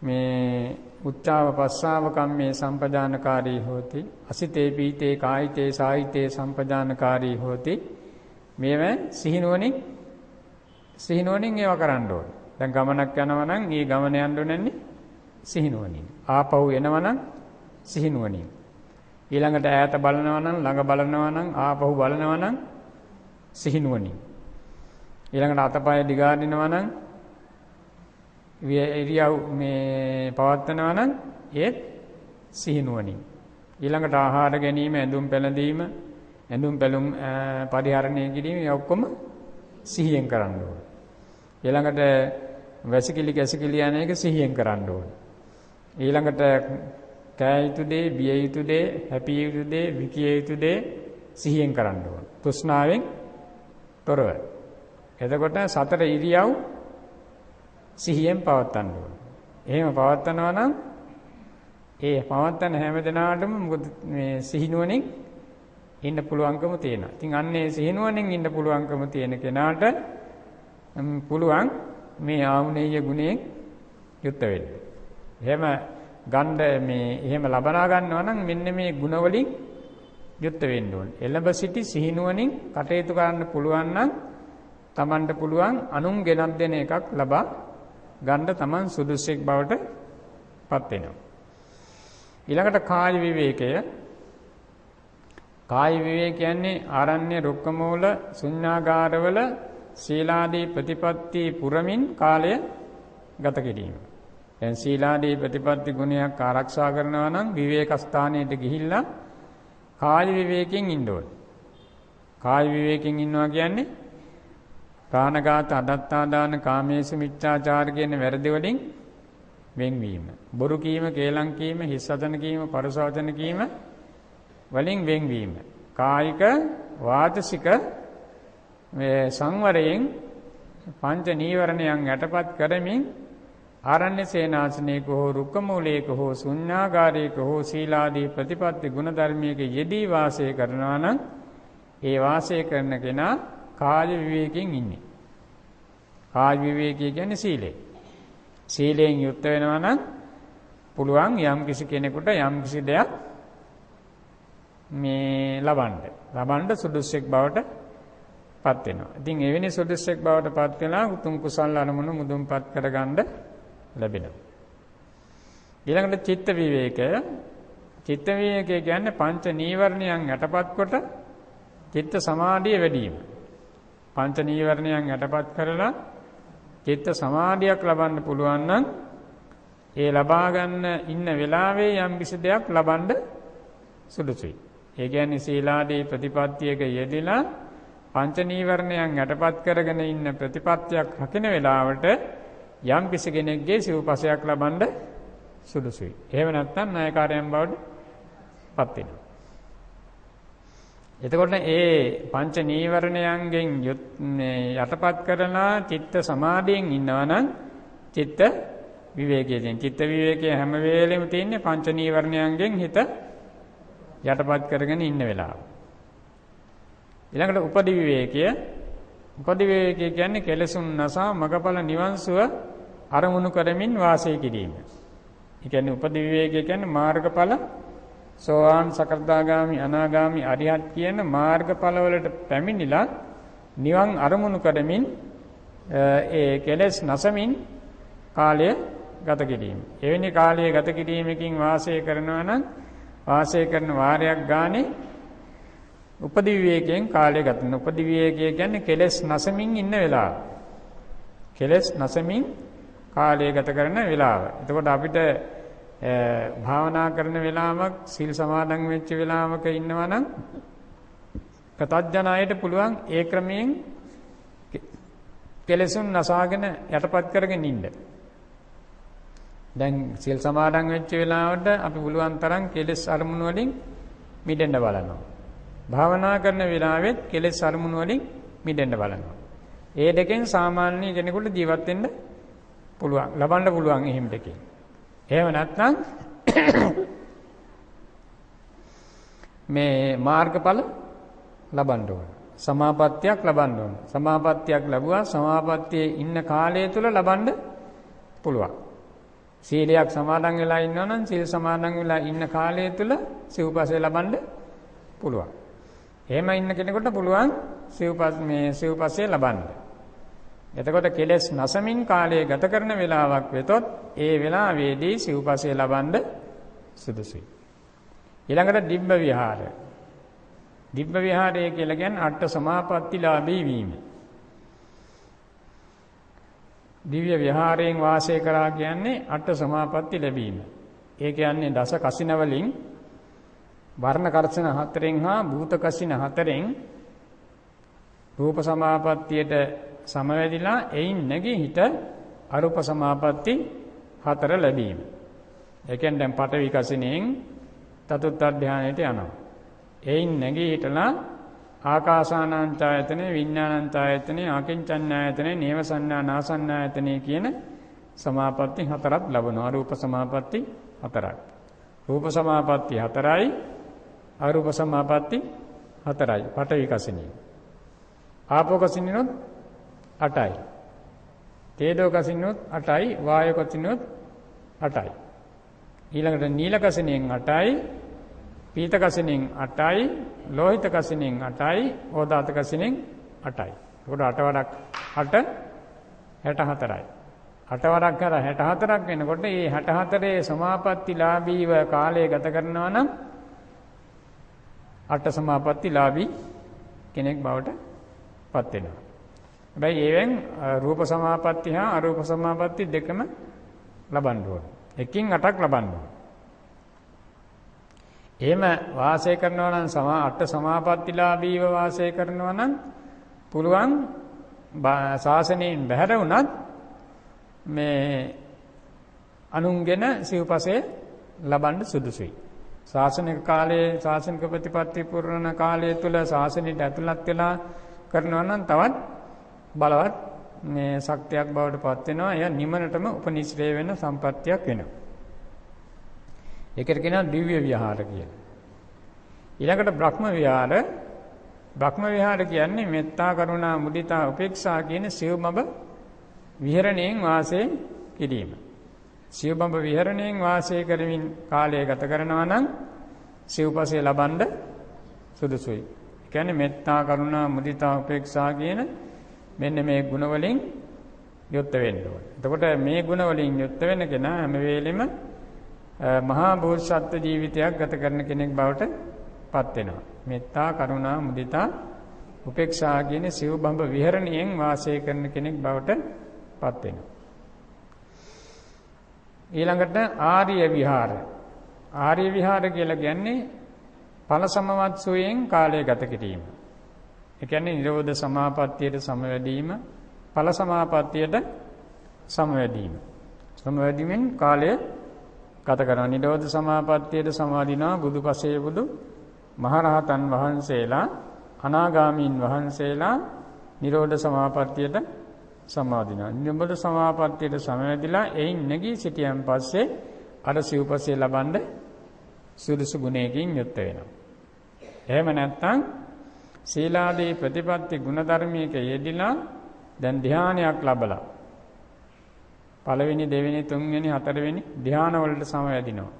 මේ උච්චාව පස්සාව කම්මේ සම්පජානකාරී හෝති. අසිතේ පීතේ කායිතේ සායිතේ සම්පජානකාරී හෝති. මේව සිහිනුවණින් සිහිනුවණින් ඒවා කරන්න ඕනේ. දැන් ගමනක් යනවා නම් ඒ ගමන යන්න ඕනේ සිහිනුවණින්. ආපහු එනවා නම් සිහිනුවණින්. ඊළඟට ඈත බලනවා නම් ළඟ බලනවා නම් ආපහු බලනවා නම් සිහිනුවණින්. ඊළඟට අතපය දිගාරිනවා නම් ඉරියව් මේ පවත්වනවා නම් ඒත් සිහිනුවණින්. ඊළඟට ආහාර ගැනීම, ඇඳුම් පැළඳීම, ඇඳුම් පැළුම් පරිහරණය කිරීම ඒ ඔක්කොම සිහියෙන් කරන්න ඕනේ. ඊළඟට වැසිකිලි කැසිකිලි යන එක සිහියෙන් කරන්න ඕනේ. ඊළඟට කෑ යුතු දේ, බිය යුතු දේ, හැපිය යුතු දේ, විකිය යුතු දේ සිහියෙන් කරන්න ඕනේ. තෘෂ්ණාවෙන් තොරව. එතකොට සතර ඉරියව් සිහියෙන් පවත්වන්න ඕනේ. එහෙම පවත්වනවා නම් ඒ පවත්වන හැම දිනාටම මොකද මේ සිහිනුවණින් ඉන්න පුළුවන්කම තියෙනවා. ඉතින් අන්න ඒ සිහිනුවණින් ඉන්න පුළුවන්කම තියෙන කෙනාට පුළුවන් මේ ආවුනේය ගුණයෙන් යුක්ත වෙන්න. එහෙම ගන්න මේ එහෙම ලබනා ගන්නවා නම් මෙන්න මේ ගුණ වලින් යුක්ත වෙන්න ඕනේ. එළඹ සිටි සිහිනුවණින් කටයුතු කරන්න පුළුවන් නම් තමන්ට පුළුවන් අනුන් ගෙනත් දෙන එකක් ලබා ගන්න තමන් සුදුසෙක් බවට පත් වෙනවා. ඊළඟට කාය විවේකය. කාය විවේක කියන්නේ ආරණ්‍ය රුක්කමූල ශුන්‍යාගාරවල සීලාදී ප්‍රතිපත්ති පුරමින් කාලය ගත කිරීම. දැන් සීලාදී ප්‍රතිපත්ති ගුණයක් ආරක්ෂා කරනවා නම් විවේක ස්ථානයට ගිහිල්ලා කාය විවේකයෙන් ඉන්න ඕනේ. කාය විවේකයෙන් ඉන්නවා කියන්නේ ප්‍රාණඝාත, අදත්තාදාන, කාමේසු මිච්ඡාචාර කියන වැරදි වලින් වෙන්වීම. බොරු කීම, කේලම් කීම, හිස් වචන කීම, පරුස වචන කීම වලින් වෙන්වීම. කායික වාචසික මේ සංවරයෙන් පංච නීවරණයන් යටපත් කරමින් ආරණ්‍ය සේනාසනයක හෝ රුක්ක මූලයක හෝ ශුන්‍යාගාරයක හෝ සීලාදී ප්‍රතිපත්ති ගුණ ධර්මයක යෙදී වාසය කරනවා නම් ඒ වාසය කරන කෙනා කාය විවේකයෙන් ඉන්නේ. කාය විවේකය කියන්නේ සීලය. සීලයෙන් යුක්ත වෙනවා නම් පුළුවන් යම් කිසි කෙනෙකුට යම් කිසි දෙයක් මේ ලබන්න සුදුස්සෙක් බවට පත් වෙනවා. ඉතින් එවැනි සුදුස්සෙක් බවට පත් වෙලා උතුම් කුසල් අරමුණු මුදුන්පත් කරගන්න ලැබෙනවා. ඊළඟට චිත්ත විවේකය. චිත්ත විවේකය කියන්නේ පංච නීවරණයන් යටපත් කොට චිත්ත සමාධිය වැඩි වීම. පංච නීවරණයන් යටපත් කරලා චිත්ත සමාධියක් ලබන්න පුළුවන් නම් ඒ ලබා ගන්න ඉන්න වෙලාවේ යම් කිසි දෙයක් ලබන්න සුදුසුයි. ඒ කියන්නේ සීලාදී ප්‍රතිපත්තියක යෙදিলা පංච නීවරණයන් යටපත් කරගෙන ඉන්න ප්‍රතිපත්තියක් රකින වෙලාවට යම් කිසි කෙනෙක්ගේ සිව්පසයක් ලබන්න සුදුසුයි. එහෙම නැත්නම් නායකාරයන් බවට පත් වෙනවා. එතකොට ඒ පංච නීවරණයන්ගෙන් යටපත් කරලා චිත්ත සමාධියෙන් ඉන්නවා නම් චිත්ත විවේකයේ තියෙන. චිත්ත විවේකයේ හැම වෙලෙම තියෙන්නේ පංච නීවරණයන්ගෙන් හිත යටපත් කරගෙන ඉන්න වෙලාව. ඊළඟට උපදි විවේකය. උපදි විවේකය කියන්නේ කෙලෙසුන් නසා මගඵල නිවන් සුව අරමුණු කරමින් වාසය කිරීම. ඒ කියන්නේ උපදි විවේකය කියන්නේ මාර්ගඵල සෝවාන් සකෘදාගාමි අනාගාමි අරිහත් කියන මාර්ගඵල වලට පැමිණිලා නිවන් අරමුණු කරමින් ඒ කෙලෙස් නසමින් කාලය ගත කිරීම. එවැනි කාලය ගත කිරීමකින් වාසය කරනවා නම් වාසය කරන වාරයක් ගානේ උපදි විවේකයෙන් කාලය ගත කරන. උපදි විවේකය කියන්නේ කෙලෙස් නසමින් ඉන්න වෙලාව. කෙලෙස් නසමින් කාලය ගත කරන වෙලාව. එතකොට අපිට භාවනා කරන වෙලාවක් සීල් සමාදන් වෙච්ච වෙලාවක ඉන්නවා නම් ප්‍රතඥ අයට පුළුවන් ඒ ක්‍රමයෙන් කෙලෙසුන් නසාගෙන යටපත් කරගෙන ඉන්න. දැන් සීල් සමාදන් වෙච්ච වෙලාවට අපි පුළුවන් තරම් කෙලෙස් අරමුණු වලින් මිදෙන්න බලනවා. භාවනා කරන වෙලාවෙත් කෙලෙස් අරමුණු වලින් මිදෙන්න බලනවා. ඒ දෙකෙන් සාමාන්‍ය කෙනෙකුට ජීවත් වෙන්න පුළුවන්, ලබන්න පුළුවන් එහෙම දෙකෙන්. එහෙම නැත්නම් මේ මාර්ගඵල ලබන්න ඕන. සමාපත්තියක් ලබන්න ඕන. සමාපත්තියක් ලැබුවා සමාපත්තියේ ඉන්න කාලය තුල ලබන්න පුළුවන්. සීලයක් සමාදන් වෙලා ඉන්නවා නම් සීල් සමාදන් වෙලා ඉන්න කාලය තුල සිව්පස්සේ ලබන්න පුළුවන්. එහෙම ඉන්න කෙනෙකුට පුළුවන් සිව්පස්සේ ලබන්න. එතකොට කෙලෙස් නසමින් කාලය ගත කරන වෙලාවක් වෙතොත් ඒ වෙලාවේදී සිව්පස්සේ ලබන්න සුදුසුයි. ඊළඟට දිබ්බ විහාරය. දිබ්බ විහාරය කියලා කියන්නේ අට සමාපත්තිලාභී වීම. දිව්‍ය විහාරයෙන් වාසය කරා කියන්නේ අට සමාපatti ලැබීම. ඒ කියන්නේ දස කසින වලින් වර්ණ කර්ෂණ හතරෙන් හා භූත කසින හතරෙන් රූප සමාපත්තියට සමවැදිලා එයින් නැගී හිට අරූප සමාපatti හතර ලැබීම. ඒ කියන්නේ දැන් පඨවි කසිනෙන් චතුත්ථ ධානයට යනවා. එයින් නැගී හිටලා ආකාසානංචායතනෙ, විඥානංචායතනෙ, ආකින්චඤ්ඤායතනෙ, නේව සංඥා නාසඤ්ඤායතනෙ කියන සමාපatti හතරක් ලබනවා. අරූප සමාපatti හතරක්. රූප සමාපatti හතරයි, අරූප සමාපatti හතරයි. පඨවි කසිනිය. ආපෝ කසිනියොත් 8යි. තේජෝ කසිනියොත් 8යි, වායෝ කසිනියොත් 8යි. ඊළඟට නීල කසිනියෙන් 8යි, පීත කසිනියෙන් 8යි, ලෝහිත කසිනියෙන් 8යි, ඕදාත කසිනියෙන් 8යි. එතකොට 8 වරක් 8 64යි. 8 වරක් කර 64ක් වෙනකොට මේ 64 සමාපත්තිලාභීව කාලය ගත කරනවා නම් අට සමාපත්තිලාභී කෙනෙක් බවට පත් වෙනවා. හැබැයි ඒවෙන් රූප සමාපatti හා අරූප සමාපatti දෙකම ලබන්න ඕන. එකින් අටක් ලබන්න ඕන. එහෙම වාසය කරනවා නම් අට සමාපත්තිලාභීව වාසය කරනවා නම් පුළුවන් ශාසනයෙන් බැහැර වුණත් මේ අනුන්ගෙන සිව්පසේ ලබන්න සුදුසුයි. ශාසනික කාලයේ ශාසනික ප්‍රතිපත්ති පුරන කාලය තුල ශාසනයට ඇතුළත් වෙලා කරනවා නම් තවත් බලවත් මේ ශක්තියක් බවට පත් වෙනවා. එය නිවනටම උපනිශ්‍රේ වෙන සම්පත්තියක් වෙනවා. ඒකට කියනවා දිව්‍ය විහාර කියලා. ඊළඟට බ්‍රහ්ම විහාර. බ්‍රහ්ම විහාර කියන්නේ මෙත්තා, කරුණා, මුදිතා, උපේක්ෂා කියන සිව්බඹ විහරණයෙන් වාසය කිරීම. සිව්බඹ විහරණයෙන් වාසය කරමින් කාලය ගත කරනවා නම් සිව්පසේ ලබන්න සුදුසුයි. ඒ කියන්නේ මෙත්තා, කරුණා, මුදිතා, උපේක්ෂා කියන මෙන්න මේ ගුණ වලින් යුක්ත වෙන්න ඕනේ. එතකොට මේ ගුණ වලින් යුක්ත වෙන කෙනා හැම වෙලෙම මහා බෝසත්ත්ව ජීවිතයක් ගත කරන කෙනෙක් බවට පත් වෙනවා. මෙත්තා, කරුණා, මුදිතා, උපේක්ෂා කියන සිව්බඹ විහරණයෙන් වාසය කරන කෙනෙක් බවට පත් වෙනවා. ඊළඟට ආර්ය විහාර. ආර්ය විහාර කියලා කියන්නේ ඵල සමවත් සුවයෙන් කාලය ගත කිරීම. ඒ කියන්නේ නිරෝධ සමාපත්තියට සමවැදීම, ඵල සමාපත්තියට සමවැදීම. සමවැදීමෙන් කාලය ගත කරනවා. නිරෝධ සමාපත්තියට සමාදිනවා බුදුපසේ බුදු මහරහතන් වහන්සේලා, අනාගාමීන් වහන්සේලා නිරෝධ සමාපත්තියට සමාදිනවා. නිරෝධ සමාපත්තියට සමවැදිලා එයින් නැගී සිටියන් පස්සේ අර සිව්පසේ ලබන්න සුදුසු ගුණයකින් යුක්ත වෙනවා. එහෙම නැත්නම් සීලාදී ප්‍රතිපත්ති ගුණ ධර්මයක යෙදිලා දැන් ධ්‍යානයක් ලැබලා පළවෙනි, දෙවෙනි, තුන්වෙනි, හතරවෙනි ධ්‍යාන වලට සමවැදිනවා.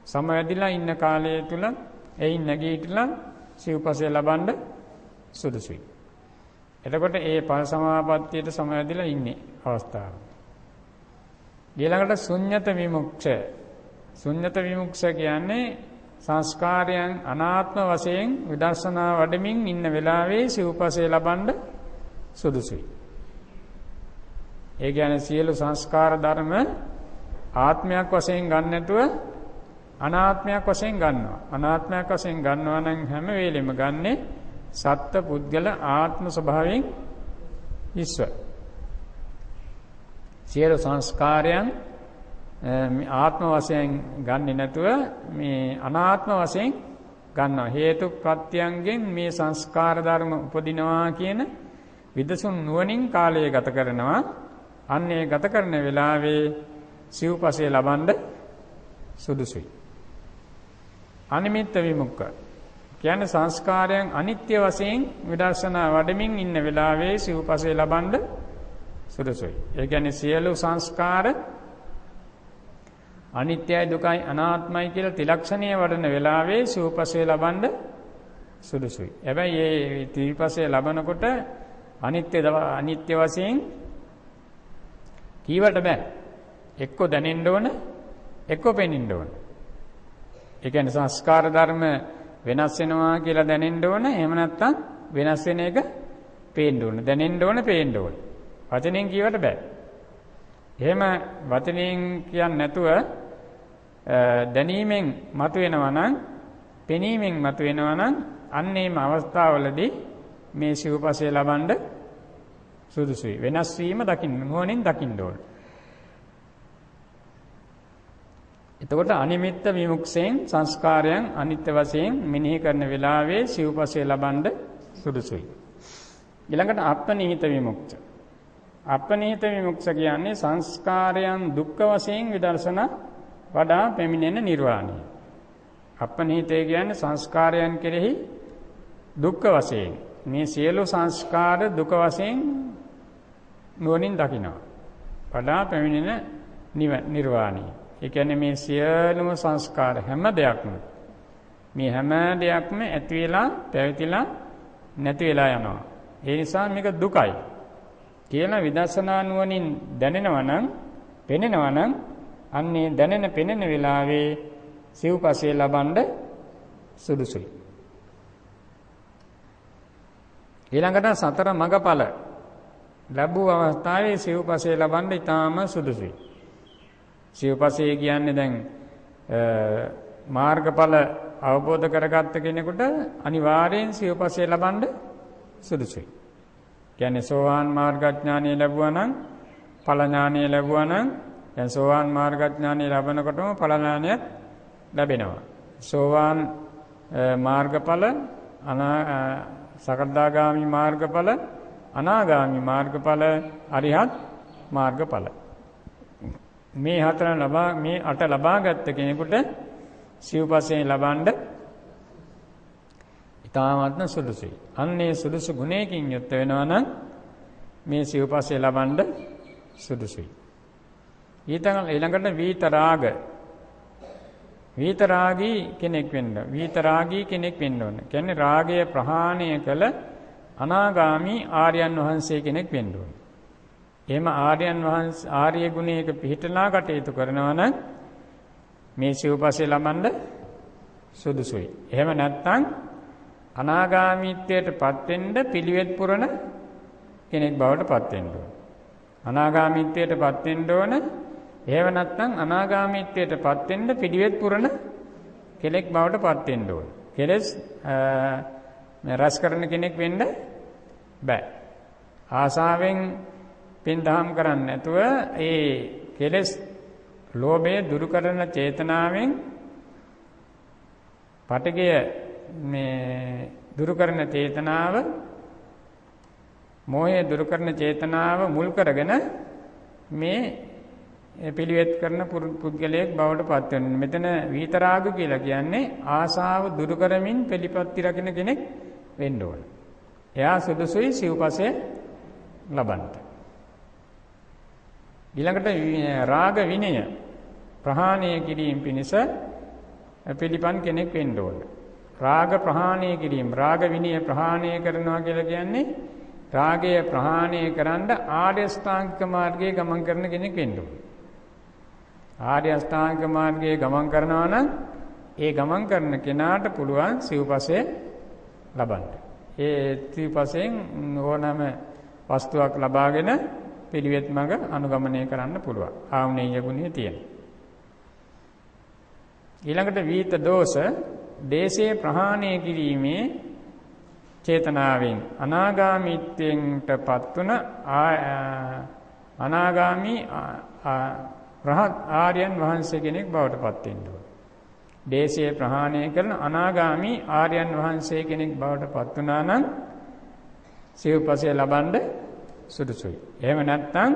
සමවැදිලා ඉන්න කාලය තුල එයින් නැගී හිටලා සිව්පසේ ලබන්න සුදුසුයි. එතකොට ඒ ඵල සමාපත්තියට සමවැදිලා ඉන්නේ අවස්ථාව. ඊළඟට ශුන්්‍යත විමුක්ඛ. ශුන්්‍යත විමුක්ඛ කියන්නේ සංස්කාරයන් අනාත්ම වශයෙන් විදර්ශනා වඩමින් ඉන්න වෙලාවේ සිව්පසේ ලබන්න සුදුසුයි. ඒ කියන්නේ සියලු සංස්කාර ධර්ම ආත්මයක් වශයෙන් ගන්න නැතුව අනාත්මයක් වශයෙන් ගන්නවා. අනාත්මයක් වශයෙන් ගන්නවා නම් හැම වෙලෙම ගන්නෙ සත්ත්ව පුද්ගල ආත්ම ස්වභාවයෙන් ඉස්ව. සියලු සංස්කාරයන් ආත්ම වශයෙන් ගන්නෙ නැතුව මේ අනාත්ම වශයෙන් ගන්නවා. හේතු ප්‍රත්‍යයන්ගෙන් මේ සංස්කාර ධර්ම උපදිනවා කියන විදසුන් නුවණින් කාලය ගත කරනවා. අන්න ඒ ගත කරන වෙලාවේ සිව්පසේ ලබන්න සුදුසුයි. අනිමිත්ත විමුක්ඛ කියන්නේ සංස්කාරයන් අනිත්‍ය වශයෙන් විදර්ශනා වඩමින් ඉන්න වෙලාවේ සිව්පසේ ලබන්න සුදුසුයි. ඒ කියන්නේ සියලු සංස්කාර අනිත්‍යයි, දුකයි, අනාත්මයි කියලා ත්‍රිලක්ෂණය වඩන වෙලාවේ සිව්පසේ ලබන්න සුදුසුයි. හැබැයි මේ ත්‍රිපසේ ලබනකොට අනිත්‍ය වශයෙන් කීවට බෑ. එක්ක දැනෙන්න ඕන, එක්ක පෙනෙන්න ඕන. ඒ කියන්නේ සංස්කාර ධර්ම වෙනස් වෙනවා කියලා දැනෙන්න ඕන. එහෙම නැත්නම් වෙනස් වෙන එක පේන්න ඕන. දැනෙන්න ඕන, පේන්න ඕන. වචනෙන් කියවට බෑ. එහෙම වචනෙන් කියන්නේ නැතුව දැනීමෙන් මතුවෙනවා නම්, පෙනීමෙන් මතුවෙනවා නම් අන්න ඒම අවස්ථාවලදී මේ සිව්පසේ ලබන්න සුදුසුයි. වෙනස් වීම දකින්න, නුවණින් දකින්න ඕන. එතකොට අනිමිත්ත විමුක්ෂයෙන් සංස්කාරයන් අනිත්‍ය වශයෙන් මෙනෙහි කරන වෙලාවේ සිව්පසේ ලබන්න සුදුසුයි. ඊළඟට අපනිහිත විමුක්ත. අපනිහිත විමුක්ත කියන්නේ සංස්කාරයන් දුක්ඛ වශයෙන් විදර්ශනා වඩා පැමිණෙන නිර්වාණය. අපනිහිතය කියන්නේ සංස්කාරයන් කෙරෙහි දුක්ඛ වශයෙන් මේ සියලු සංස්කාර දුක වශයෙන් නුවණින් දකිනවා. වඩා පැමිණෙන නිර්වාණය. ඒ කියන්නේ මේ සියලුම සංස්කාර හැම දෙයක්ම මේ හැම දෙයක්ම ඇති වෙලා පැවතිලා නැති වෙලා යනවා. ඒ නිසා මේක දුකයි කියලා විදර්ශනා නුවණින් දැනෙනවා නම්, පෙනෙනවා නම්, අන්නේ දැනෙන පෙනෙන වෙලාවේ සිව්පසේ ලබන්න සුදුසුයි. ඊළඟට සතර මඟඵල ලැබූ අවස්ථාවේ සිව්පසේ ලබන්න ඉතාම සුදුසුයි. සිව්පසේ කියන්නේ දැන් මාර්ගඵල අවබෝධ කරගත්ත කෙනෙකුට අනිවාර්යෙන් සිව්පසේ ලබන්න සුදුසුයි. කියන්නේ සෝවාන් මාර්ගඥානිය ලැබුවා නම්, ඵල ඥානිය ලැබුවා නම්, දැන් සෝවාන් මාර්ගඥානිය ලැබනකොටම ඵල ඥානියත් ලැබෙනවා. සෝවාන් මාර්ගඵල, සකදාගාමි මාර්ගඵල, අනාගාමි මාර්ගඵල, අරිහත් මාර්ගඵල. මේ හතර ලබා මේ අට ලබාගත් කෙනෙකුට සිව්පසයෙන් ලබන්න ඉතාමත්ම සුදුසුයි. අන්නේ සුදුසු ගුණයකින් යුක්ත වෙනවා නම් මේ සිව්පසය ලබන්න සුදුසුයි. ඊළඟට වීතරාග. වීතරාගී කෙනෙක් වෙන්න. වීතරාගී කෙනෙක් වෙන්න ඕන. කියන්නේ රාගය ප්‍රහාණය කළ අනාගාමී ආර්යයන් වහන්සේ කෙනෙක් වෙන්න ඕන. එහෙම ආර්යයන් වහන්සේ ආර්ය ගුණයක පිහිටලා කටයුතු කරනවා නම් මේ සිව්පසය ලබන්න සුදුසුයි. එහෙම නැත්නම් අනාගාමීත්වයට පත් වෙන්න පිළිවෙත් පුරන කෙනෙක් බවට පත් වෙන්න ඕන. අනාගාමීත්වයට පත් වෙන්න ඕන. එහෙම නැත්නම් අනාගාමීත්වයට පත් වෙන්න පිළිවෙත් පුරන කෙනෙක් බවට පත් වෙන්න ඕන. කෙලස් රැස් කරන කෙනෙක් වෙන්න බෑ. ආසාවෙන් පින් දහම් කරන්නේ නැතුව ඒ කෙලස් ලෝභය දුරු කරන චේතනාවෙන් පටිඝය මේ දුරු කරන චේතනාව, මෝහය දුරු කරන චේතනාව මුල් කරගෙන මේ පිළිවෙත් කරන පුද්ගලයෙක් බවට පත් වෙනවා. මෙතන වීතරාග කියලා කියන්නේ ආසාව දුරු කරමින් පිළිපත්ති රකින්න කෙනෙක් වෙන්න ඕන. එයා සුදුසුයි සිව්පසය ලබන්න. ඊළඟට රාග විනය ප්‍රහාණය කිරීම පිණිස පිළිපන් කෙනෙක් වෙන්න ඕන. රාග ප්‍රහාණය කිරීම, රාග විනය ප්‍රහාණය කරනවා කියලා කියන්නේ රාගය ප්‍රහාණය කරන්න ආර්ය අෂ්ටාංගික මාර්ගයේ ගමන් කරන කෙනෙක් වෙන්න ඕන. ආර්ය අෂ්ටාංගික මාර්ගයේ ගමන් කරනවා නම් ඒ ගමන් කරන කෙනාට පුළුවන් සිව්පසය ලබන්න. ඒ සිව්පසයෙන් ඕනෑම වස්තුවක් ලබාගෙන පිළිවෙත් මඟ අනුගමනය කරන්න පුළුවන්. ආවුනේය ගුණය තියෙන. ඊළඟට වීත දෝෂ, දේශේ ප්‍රහාණය කිරීමේ චේතනාවෙන් අනාගාමීත්වයෙන්ට පත්වන අනාගාමී රහත් ආර්යයන් වහන්සේ කෙනෙක් බවට පත් වෙන්න ඕන. දේශය ප්‍රහාණය කරන අනාගාමී ආර්යයන් වහන්සේ කෙනෙක් බවට පත් වුණා නම් සිව්පසය ලබන්න සුදුසුයි. එහෙම නැත්නම්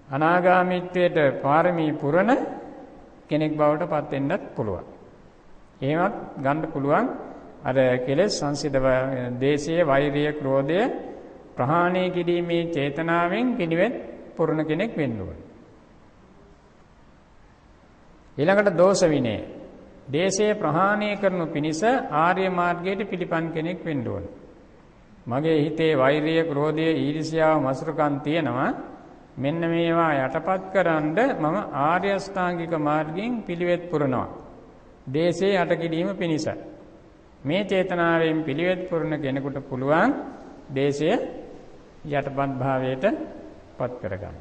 අනාගාමීත්වයට පාරමී පුරන කෙනෙක් බවට පත් වෙන්නත් පුළුවන්. එහෙමත් ගන්න පුළුවන්. අර කෙලෙස් සංසිඳ දේශයේ වෛරය ක්‍රෝධය ප්‍රහාණය කිරීමේ චේතනාවෙන් පිළිවෙත් පුරන කෙනෙක් වෙන්න ඕන. ඊළඟට දෝෂ විනය. දේශය ප්‍රහාණය කරනු පිණිස ආර්ය මාර්ගයට පිළිපන් කෙනෙක් වෙන්න ඕන. මගේ හිතේ වෛරය, ක්‍රෝධය, ඊර්ෂ්‍යාව, මසුරුකම් තියෙනවා. මෙන්න මේවා යටපත් කරන්ඩ මම ආර්ය අෂ්ටාංගික මාර්ගයෙන් පිළිවෙත් පුරනවා. දේශය යට කිරීම පිණිස. මේ චේතනාවෙන් පිළිවෙත් පුරන කෙනෙකුට පුළුවන් දේශය යටපත් භාවයට පත් කරගන්න.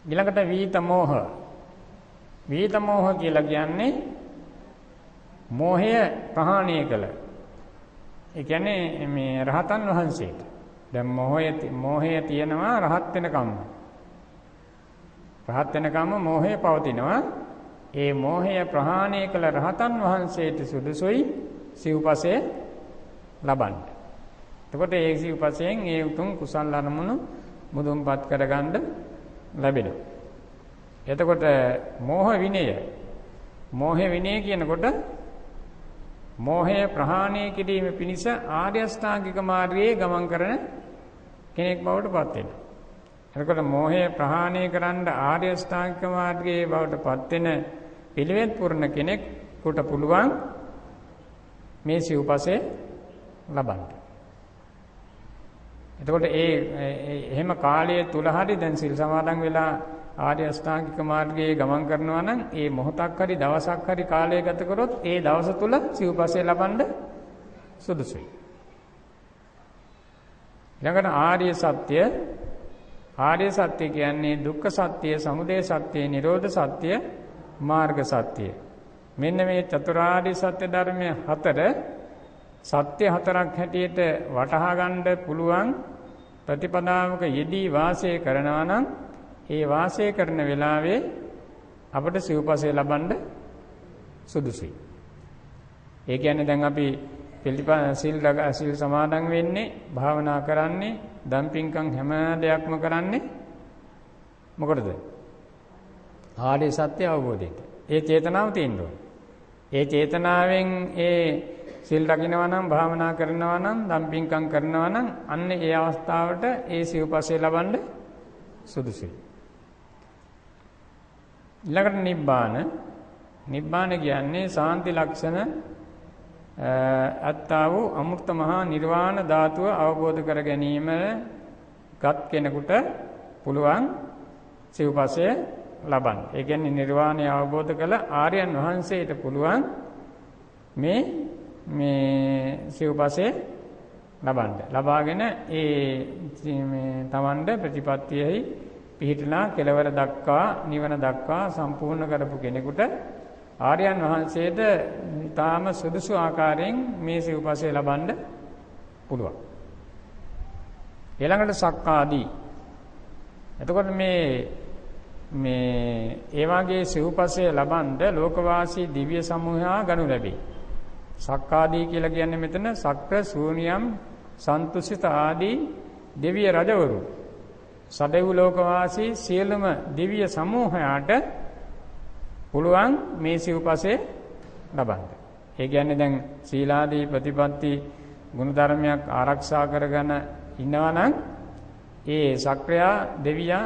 ඊළඟට වීත මෝහ. වීත මෝහ කියලා කියන්නේ මෝහය ප්‍රහාණය කළ. ඒ කියන්නේ මේ රහතන් වහන්සේට. දැන් මෝහය තියෙනවා රහත් වෙනකම්ම. රහත් වෙනකම්ම මෝහය පවතිනවා. ඒ මෝහය ප්‍රහාණය කළ රහතන් වහන්සේට සුදුසුයි සිව්පසය ලබන්න. එතකොට ඒ සිව්පසයෙන් ඒ උතුම් කුසල් අරමුණු මුදුන්පත් කරගන්න ලැබෙනවා. එතකොට මෝහ විනය, මෝහ විනය කියනකොට මෝහය ප්‍රහාණය කිරීම පිණිස ආර්ය අෂ්ටාංගික මාර්ගයේ ගමන් කරන කෙනෙක් බවට පත් වෙනවා. එතකොට මෝහය ප්‍රහාණය කරන්න ආර්ය අෂ්ටාංගික මාර්ගයේ බවට පත් වෙන පිළිවෙත් පුරන කෙනෙකුට පුළුවන් මේ සිව්පසේ ලබන්න. එතකොට ඒ එහෙම කාලය තුල හරි දැන් සිල් සමාදන් වෙලා ආර්ය අෂ්ටාංගික මාර්ගයේ ගමන් කරනවා නම් ඒ මොහොතක් හරි දවසක් හරි කාලය ගත කරොත් ඒ දවස තුල සිව්පසේ ලබන්න සුදුසුයි. ඊළඟට ආර්ය සත්‍ය, ආර්ය සත්‍ය කියන්නේ දුක්ඛ සත්‍ය, සමුදය සත්‍ය, නිරෝධ සත්‍ය, මාර්ග සත්‍ය. මෙන්න මේ චතුරාර්ය සත්‍ය ධර්මය හතර සත්‍ය හතරක් හැටියට වටහා ගන්න පුළුවන් ප්‍රතිපදාවක යෙදී වාසය කරනවා නම් ඒ වාසය කරන වෙලාවේ අපට සිව්පසය ලබන්න සුදුසුයි. ඒ කියන්නේ දැන් අපි සිල් සමාදන් වෙන්නේ, භාවනා කරන්නේ, දන් පින්කම් හැම දෙයක්ම කරන්නේ මොකටද? ආර්ය සත්‍ය අවබෝධයට. ඒ චේතනාව තියෙන්න ඕනේ. ඒ චේතනාවෙන් ඒ සිල් රකින්නවා නම්, භාවනා කරනවා නම්, දන් පින්කම් කරනවා නම් අන්න ඒ අවස්ථාවට ඒ සිව්පසය ලබන්න සුදුසුයි. ඊළඟට නිබ්බාන. නිබ්බාන කියන්නේ සාන්ති ලක්ෂණ අත්තා වූ අමෘත මහා නිර්වාණ ධාතුව අවබෝධ කර ගැනීම ගත් කෙනෙකුට පුළුවන් සිව්පසය ලබන්න. ඒ කියන්නේ නිර්වාණය අවබෝධ කළ ආර්යයන් වහන්සේට පුළුවන් මේ මේ සිව්පසය ලබන්න. ලබාගෙන ඒ මේ තමන්ට ප්‍රතිපත්තියෙහි පිහිටලා කෙලවර දක්වා නිවන දක්වා සම්පූර්ණ කරපු කෙනෙකුට ආර්යයන් වහන්සේට ඊටාම සුදුසු ආකාරයෙන් මේ සිව්පසය ලබන්න පුළුවන්. ඊළඟට සක්කාදී. එතකොට මේ මේ ඒ වාගේ සිව්පසය ලබන්න ලෝකවාසී දිව්‍ය සමූහයා ගනු ලැබේ. සක්කාදී කියලා කියන්නේ මෙතන සක්‍ර, ශූන්‍යම්, සන්තුසිත ආදී දිව්‍ය රජවරු සදෙව් ලෝකවාසී සියලුම දිව්‍ය සමූහයාට පුළුවන් මේ සිව්පසය ලබන්න. ඒ කියන්නේ දැන් සීලාදී ප්‍රතිපත්ති ගුණ ධර්මයක් ආරක්ෂා කරගෙන ඉන්නවා නම් ඒ සක්‍රයා දෙවියා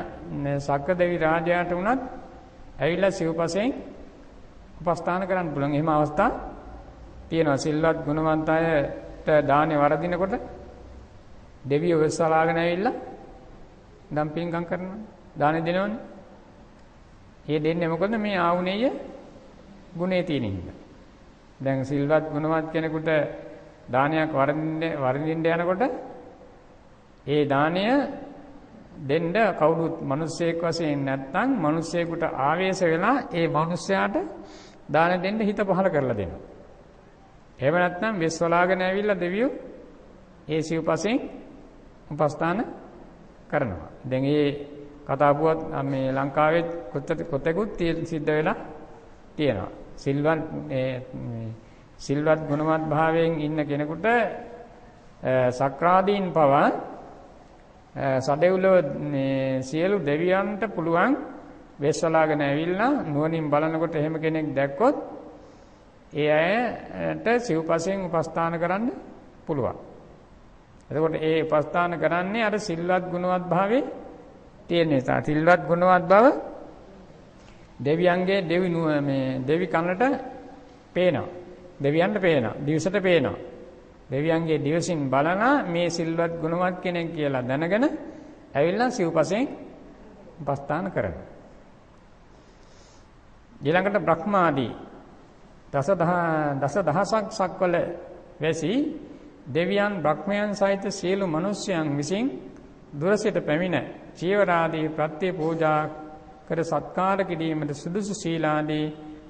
සක්‍ර දෙවි රාජයාට වුණත් ඇවිල්ලා සිව්පසෙන් උපස්ථාන කරන්න පුළුවන්. එහෙම අවස්ථා තියෙනවා. සිල්වත් ගුණවන්ත අයට දානේ වරදිනකොට දෙවියෝ වෙස්සලාගෙන ඇවිල්ලා දම් පින්කම් කරනවා, දානේ දෙනවනේ. ඒ දෙන්නේ මොකද? මේ ආවුනේය ගුණේ තියෙන හින්දා. දැන් සිල්වත් ගුණවත් කෙනෙකුට දානයක් වරදින්න යනකොට ඒ දානය දෙන්න කවුරුත් මිනිස්සෙක් වශයෙන් නැත්නම් මිනිස්සෙකුට ආවේශ වෙලා ඒ මිනිස්සයාට දාන දෙන්න හිත පහල කරලා දෙනවා. එහෙම නැත්නම් වෙස්වලාගෙන ඇවිල්ලා දෙවියෝ ඒ සිව්පසෙන් උපස්ථාන කරනවා. දැන් ඒ කතා පුවත් මේ ලංකාවේ කොතෙකුත් සිද්ධ වෙලා තියෙනවා. සිල්වත් සිල්වත් ගුණවත් භාවයෙන් ඉන්න කෙනෙකුට සක්‍රාදීන් පවා සදෙව්ලොව සියලු දෙවියන්ට පුළුවන් වෙස්වලාගෙන ඇවිල්ලා නුවණින් බලනකොට එහෙම කෙනෙක් දැක්කොත් ඒ අයට සිව්පසෙන් උපස්ථාන කරන්න පුළුවන්. එතකොට ඒ උපස්ථාන කරන්නේ අර සිල්වත් ගුණවත් භාවයේ තියෙන නිසා. සිල්වත් ගුණවත් බව දෙවියන්ගේ දෙවි මේ දෙවි කනට පේනවා. දෙවියන්ට පේනවා. දිවසට පේනවා. දෙවියන්ගේ දිවසින් බලනා මේ සිල්වත් ගුණවත් කෙනෙක් කියලා දැනගෙන ඇවිල්ලා සිව්පසෙන් උපස්ථාන කරනවා. ඊළඟට බ්‍රහ්මාදී දස දහසක් සක්වල වැසි දෙවියන් බ්‍රහ්මයන් සහිත සියලු මනුෂ්‍යයන් විසින් දුර සිට පැමිණ චීවරාදී ප්‍රත්‍ය පූජා කර සත්කාර කිරීමට සුදුසු සීලාදී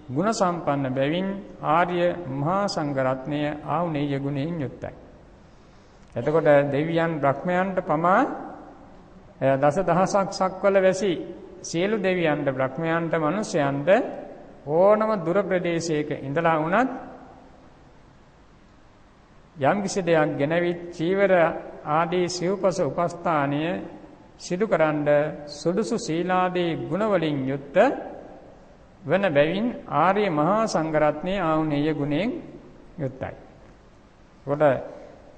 ගුණ සම්පන්න බැවින් ආර්ය මහා සංඝ රත්නය ආවුනේය ගුණයෙන් යුක්තයි. එතකොට දෙවියන් බ්‍රහ්මයන්ට පමා දස දහසක් සක්වල වැසි සියලු දෙවියන්ට බ්‍රහ්මයන්ට මනුෂ්‍යයන්ට ඕනම දුර ප්‍රදේශයක ඉඳලා වුණත් යම්කිසි දෙයක් ගෙනවිත් චීවර ආදී සිව්පස උපස්ථානය සිදු කරන්න සුදුසු සීලාදී ගුණ වලින් යුක්ත වන බැවින් ආර්ය මහා සංඝරත්නයේ ආවුනේය ගුණයෙන් යුක්තයි. එතකොට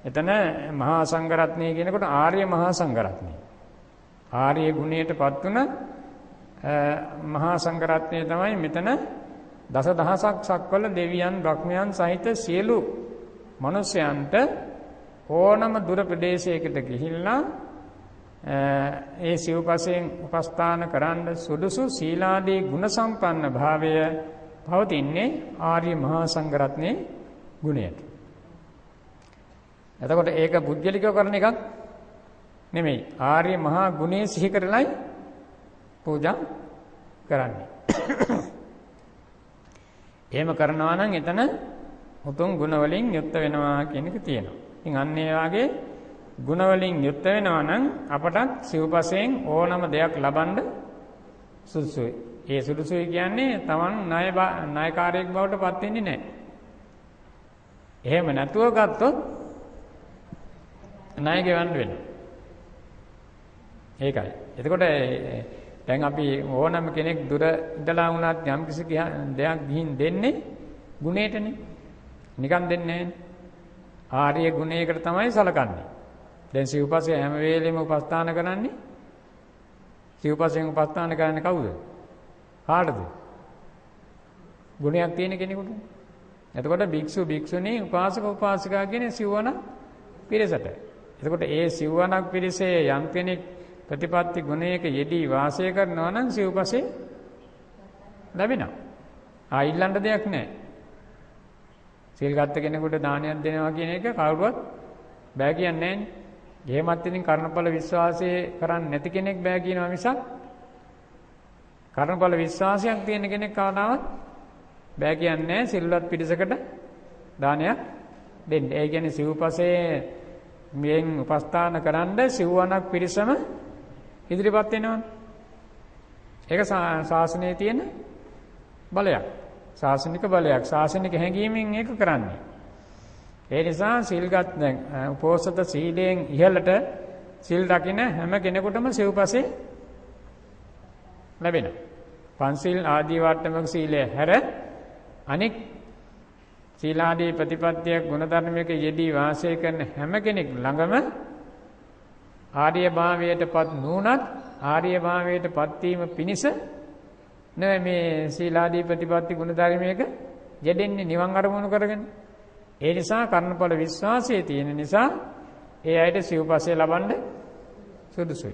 එතන මහා සංඝරත්නය කියනකොට ආර්ය මහා සංඝරත්නය. ආර්ය ගුණයටපත් වුණ මහා සංඝරත්නය තමයි මෙතන දසදහසක් සක්වල දෙවියන් බ්‍රහ්මයන් සහිත සියලු මනුෂ්‍යයන්ට ඕනම දුර ප්‍රදේශයකට ගිහිල්ලා ඒ සිව්පසයෙන් උපස්ථාන කරන්න සුදුසු සීලාදී ගුණ සම්පන්න භාවය පවතින්නේ ආර්ය මහා සංඝරත්නයේ ගුණයට. එතකොට ඒක පුද්ගලිකව කරන එකක් නෙමෙයි. ආර්ය මහා ගුණය සිහි කරලයි පූජා කරන්නේ. එහෙම කරනවා නම් එතන උතුම් ගුණ වලින් යුක්ත වෙනවා කියන එක තියෙනවා. ඉතින් අන්න ඒ වගේ ගුණ වලින් යුක්ත වෙනවා නම් අපටත් සිව්පසයෙන් ඕනම දෙයක් ලබන්න සුදුසුයි. ඒ සුදුසුයි කියන්නේ තමන් ණයකාරයෙක් බවට පත් වෙන්නේ නැහැ. එහෙම නැතුව ගත්තොත් ණය ගෙවන්න වෙනවා. ඒකයි. එතකොට දැන් අපි ඕනම කෙනෙක් දුර ඉඳලා වුණත් යම්කිසි දෙයක් ගිහින් දෙන්නේ ගුණයටනේ. නිකන් දෙන්නේ නැහැ. ආර්ය ගුණයකට තමයි සලකන්නේ. දැන් සිව්පස්සේ හැම වෙලෙම උපස්ථාන කරන්නේ සිව්පස්යෙන් උපස්ථාන කරන්නේ කවුද? කාටද? ගුණයක් තියෙන කෙනෙකුට. එතකොට භික්ෂු භික්ෂුණී උපාසක උපාසිකා කියන සිව්වණක් පිරිසට. එතකොට ඒ සිව්වණක් පිරිසේ යම් කෙනෙක් ප්‍රතිපත්ති ගුණයක යෙදී වාසය කරනවා නම් සිව්පස්සේ ලැබෙනවා. ආ ඉල්ලන්න දෙයක් නැහැ. සිල් ගත්ත කෙනෙකුට දානයක් දෙනවා කියන එක කවුරුවත් බෑ කියන්නේ නැහැනේ. එහෙමත් ඉතින් කර්මඵල විශ්වාසය කරන්නේ නැති කෙනෙක් බෑ කියනවා මිසක් කර්මඵල විශ්වාසයක් තියෙන කෙනෙක් කවදාවත් බෑ කියන්නේ නැහැ සිල්වත් පිරිසකට දානයක් දෙන්න. ඒ කියන්නේ සිව්පසේ මෙන් උපස්ථාන කරන්න සිව්වණක් පිරිසම ඉදිරිපත් වෙනවනේ. ඒක ශාසනයේ තියෙන බලයක්. ශාසනික බලයක්. ශාසනික හැඟීමෙන් ඒක කරන්නේ. ඒ නිසා සිල්ගත් දැන් උපෝසත සීලයෙන් ඉහළට සිල් රකින්න හැම කෙනෙකුටම සිව්පසේ ලැබෙනවා. පන්සිල් ආදී වට්ටමක සීලය හැර අනෙක් සීලාදී ප්‍රතිපත්තියක් ගුණධර්මයක යෙදී වාසය කරන හැම කෙනෙක් ළඟම ආර්ය භාවයටපත් නුනත් ආර්ය භාවයටපත් වීම පිණිස නෙවෙයි මේ සීලාදී ප්‍රතිපත්ති ගුණධර්මයක යෙදෙන්නේ නිවන් අරමුණු කරගෙන. ඒ නිසා කර්මඵල විශ්වාසය තියෙන නිසා ඒ අයට සිව්පස්සේ ලබන්න සුදුසුයි.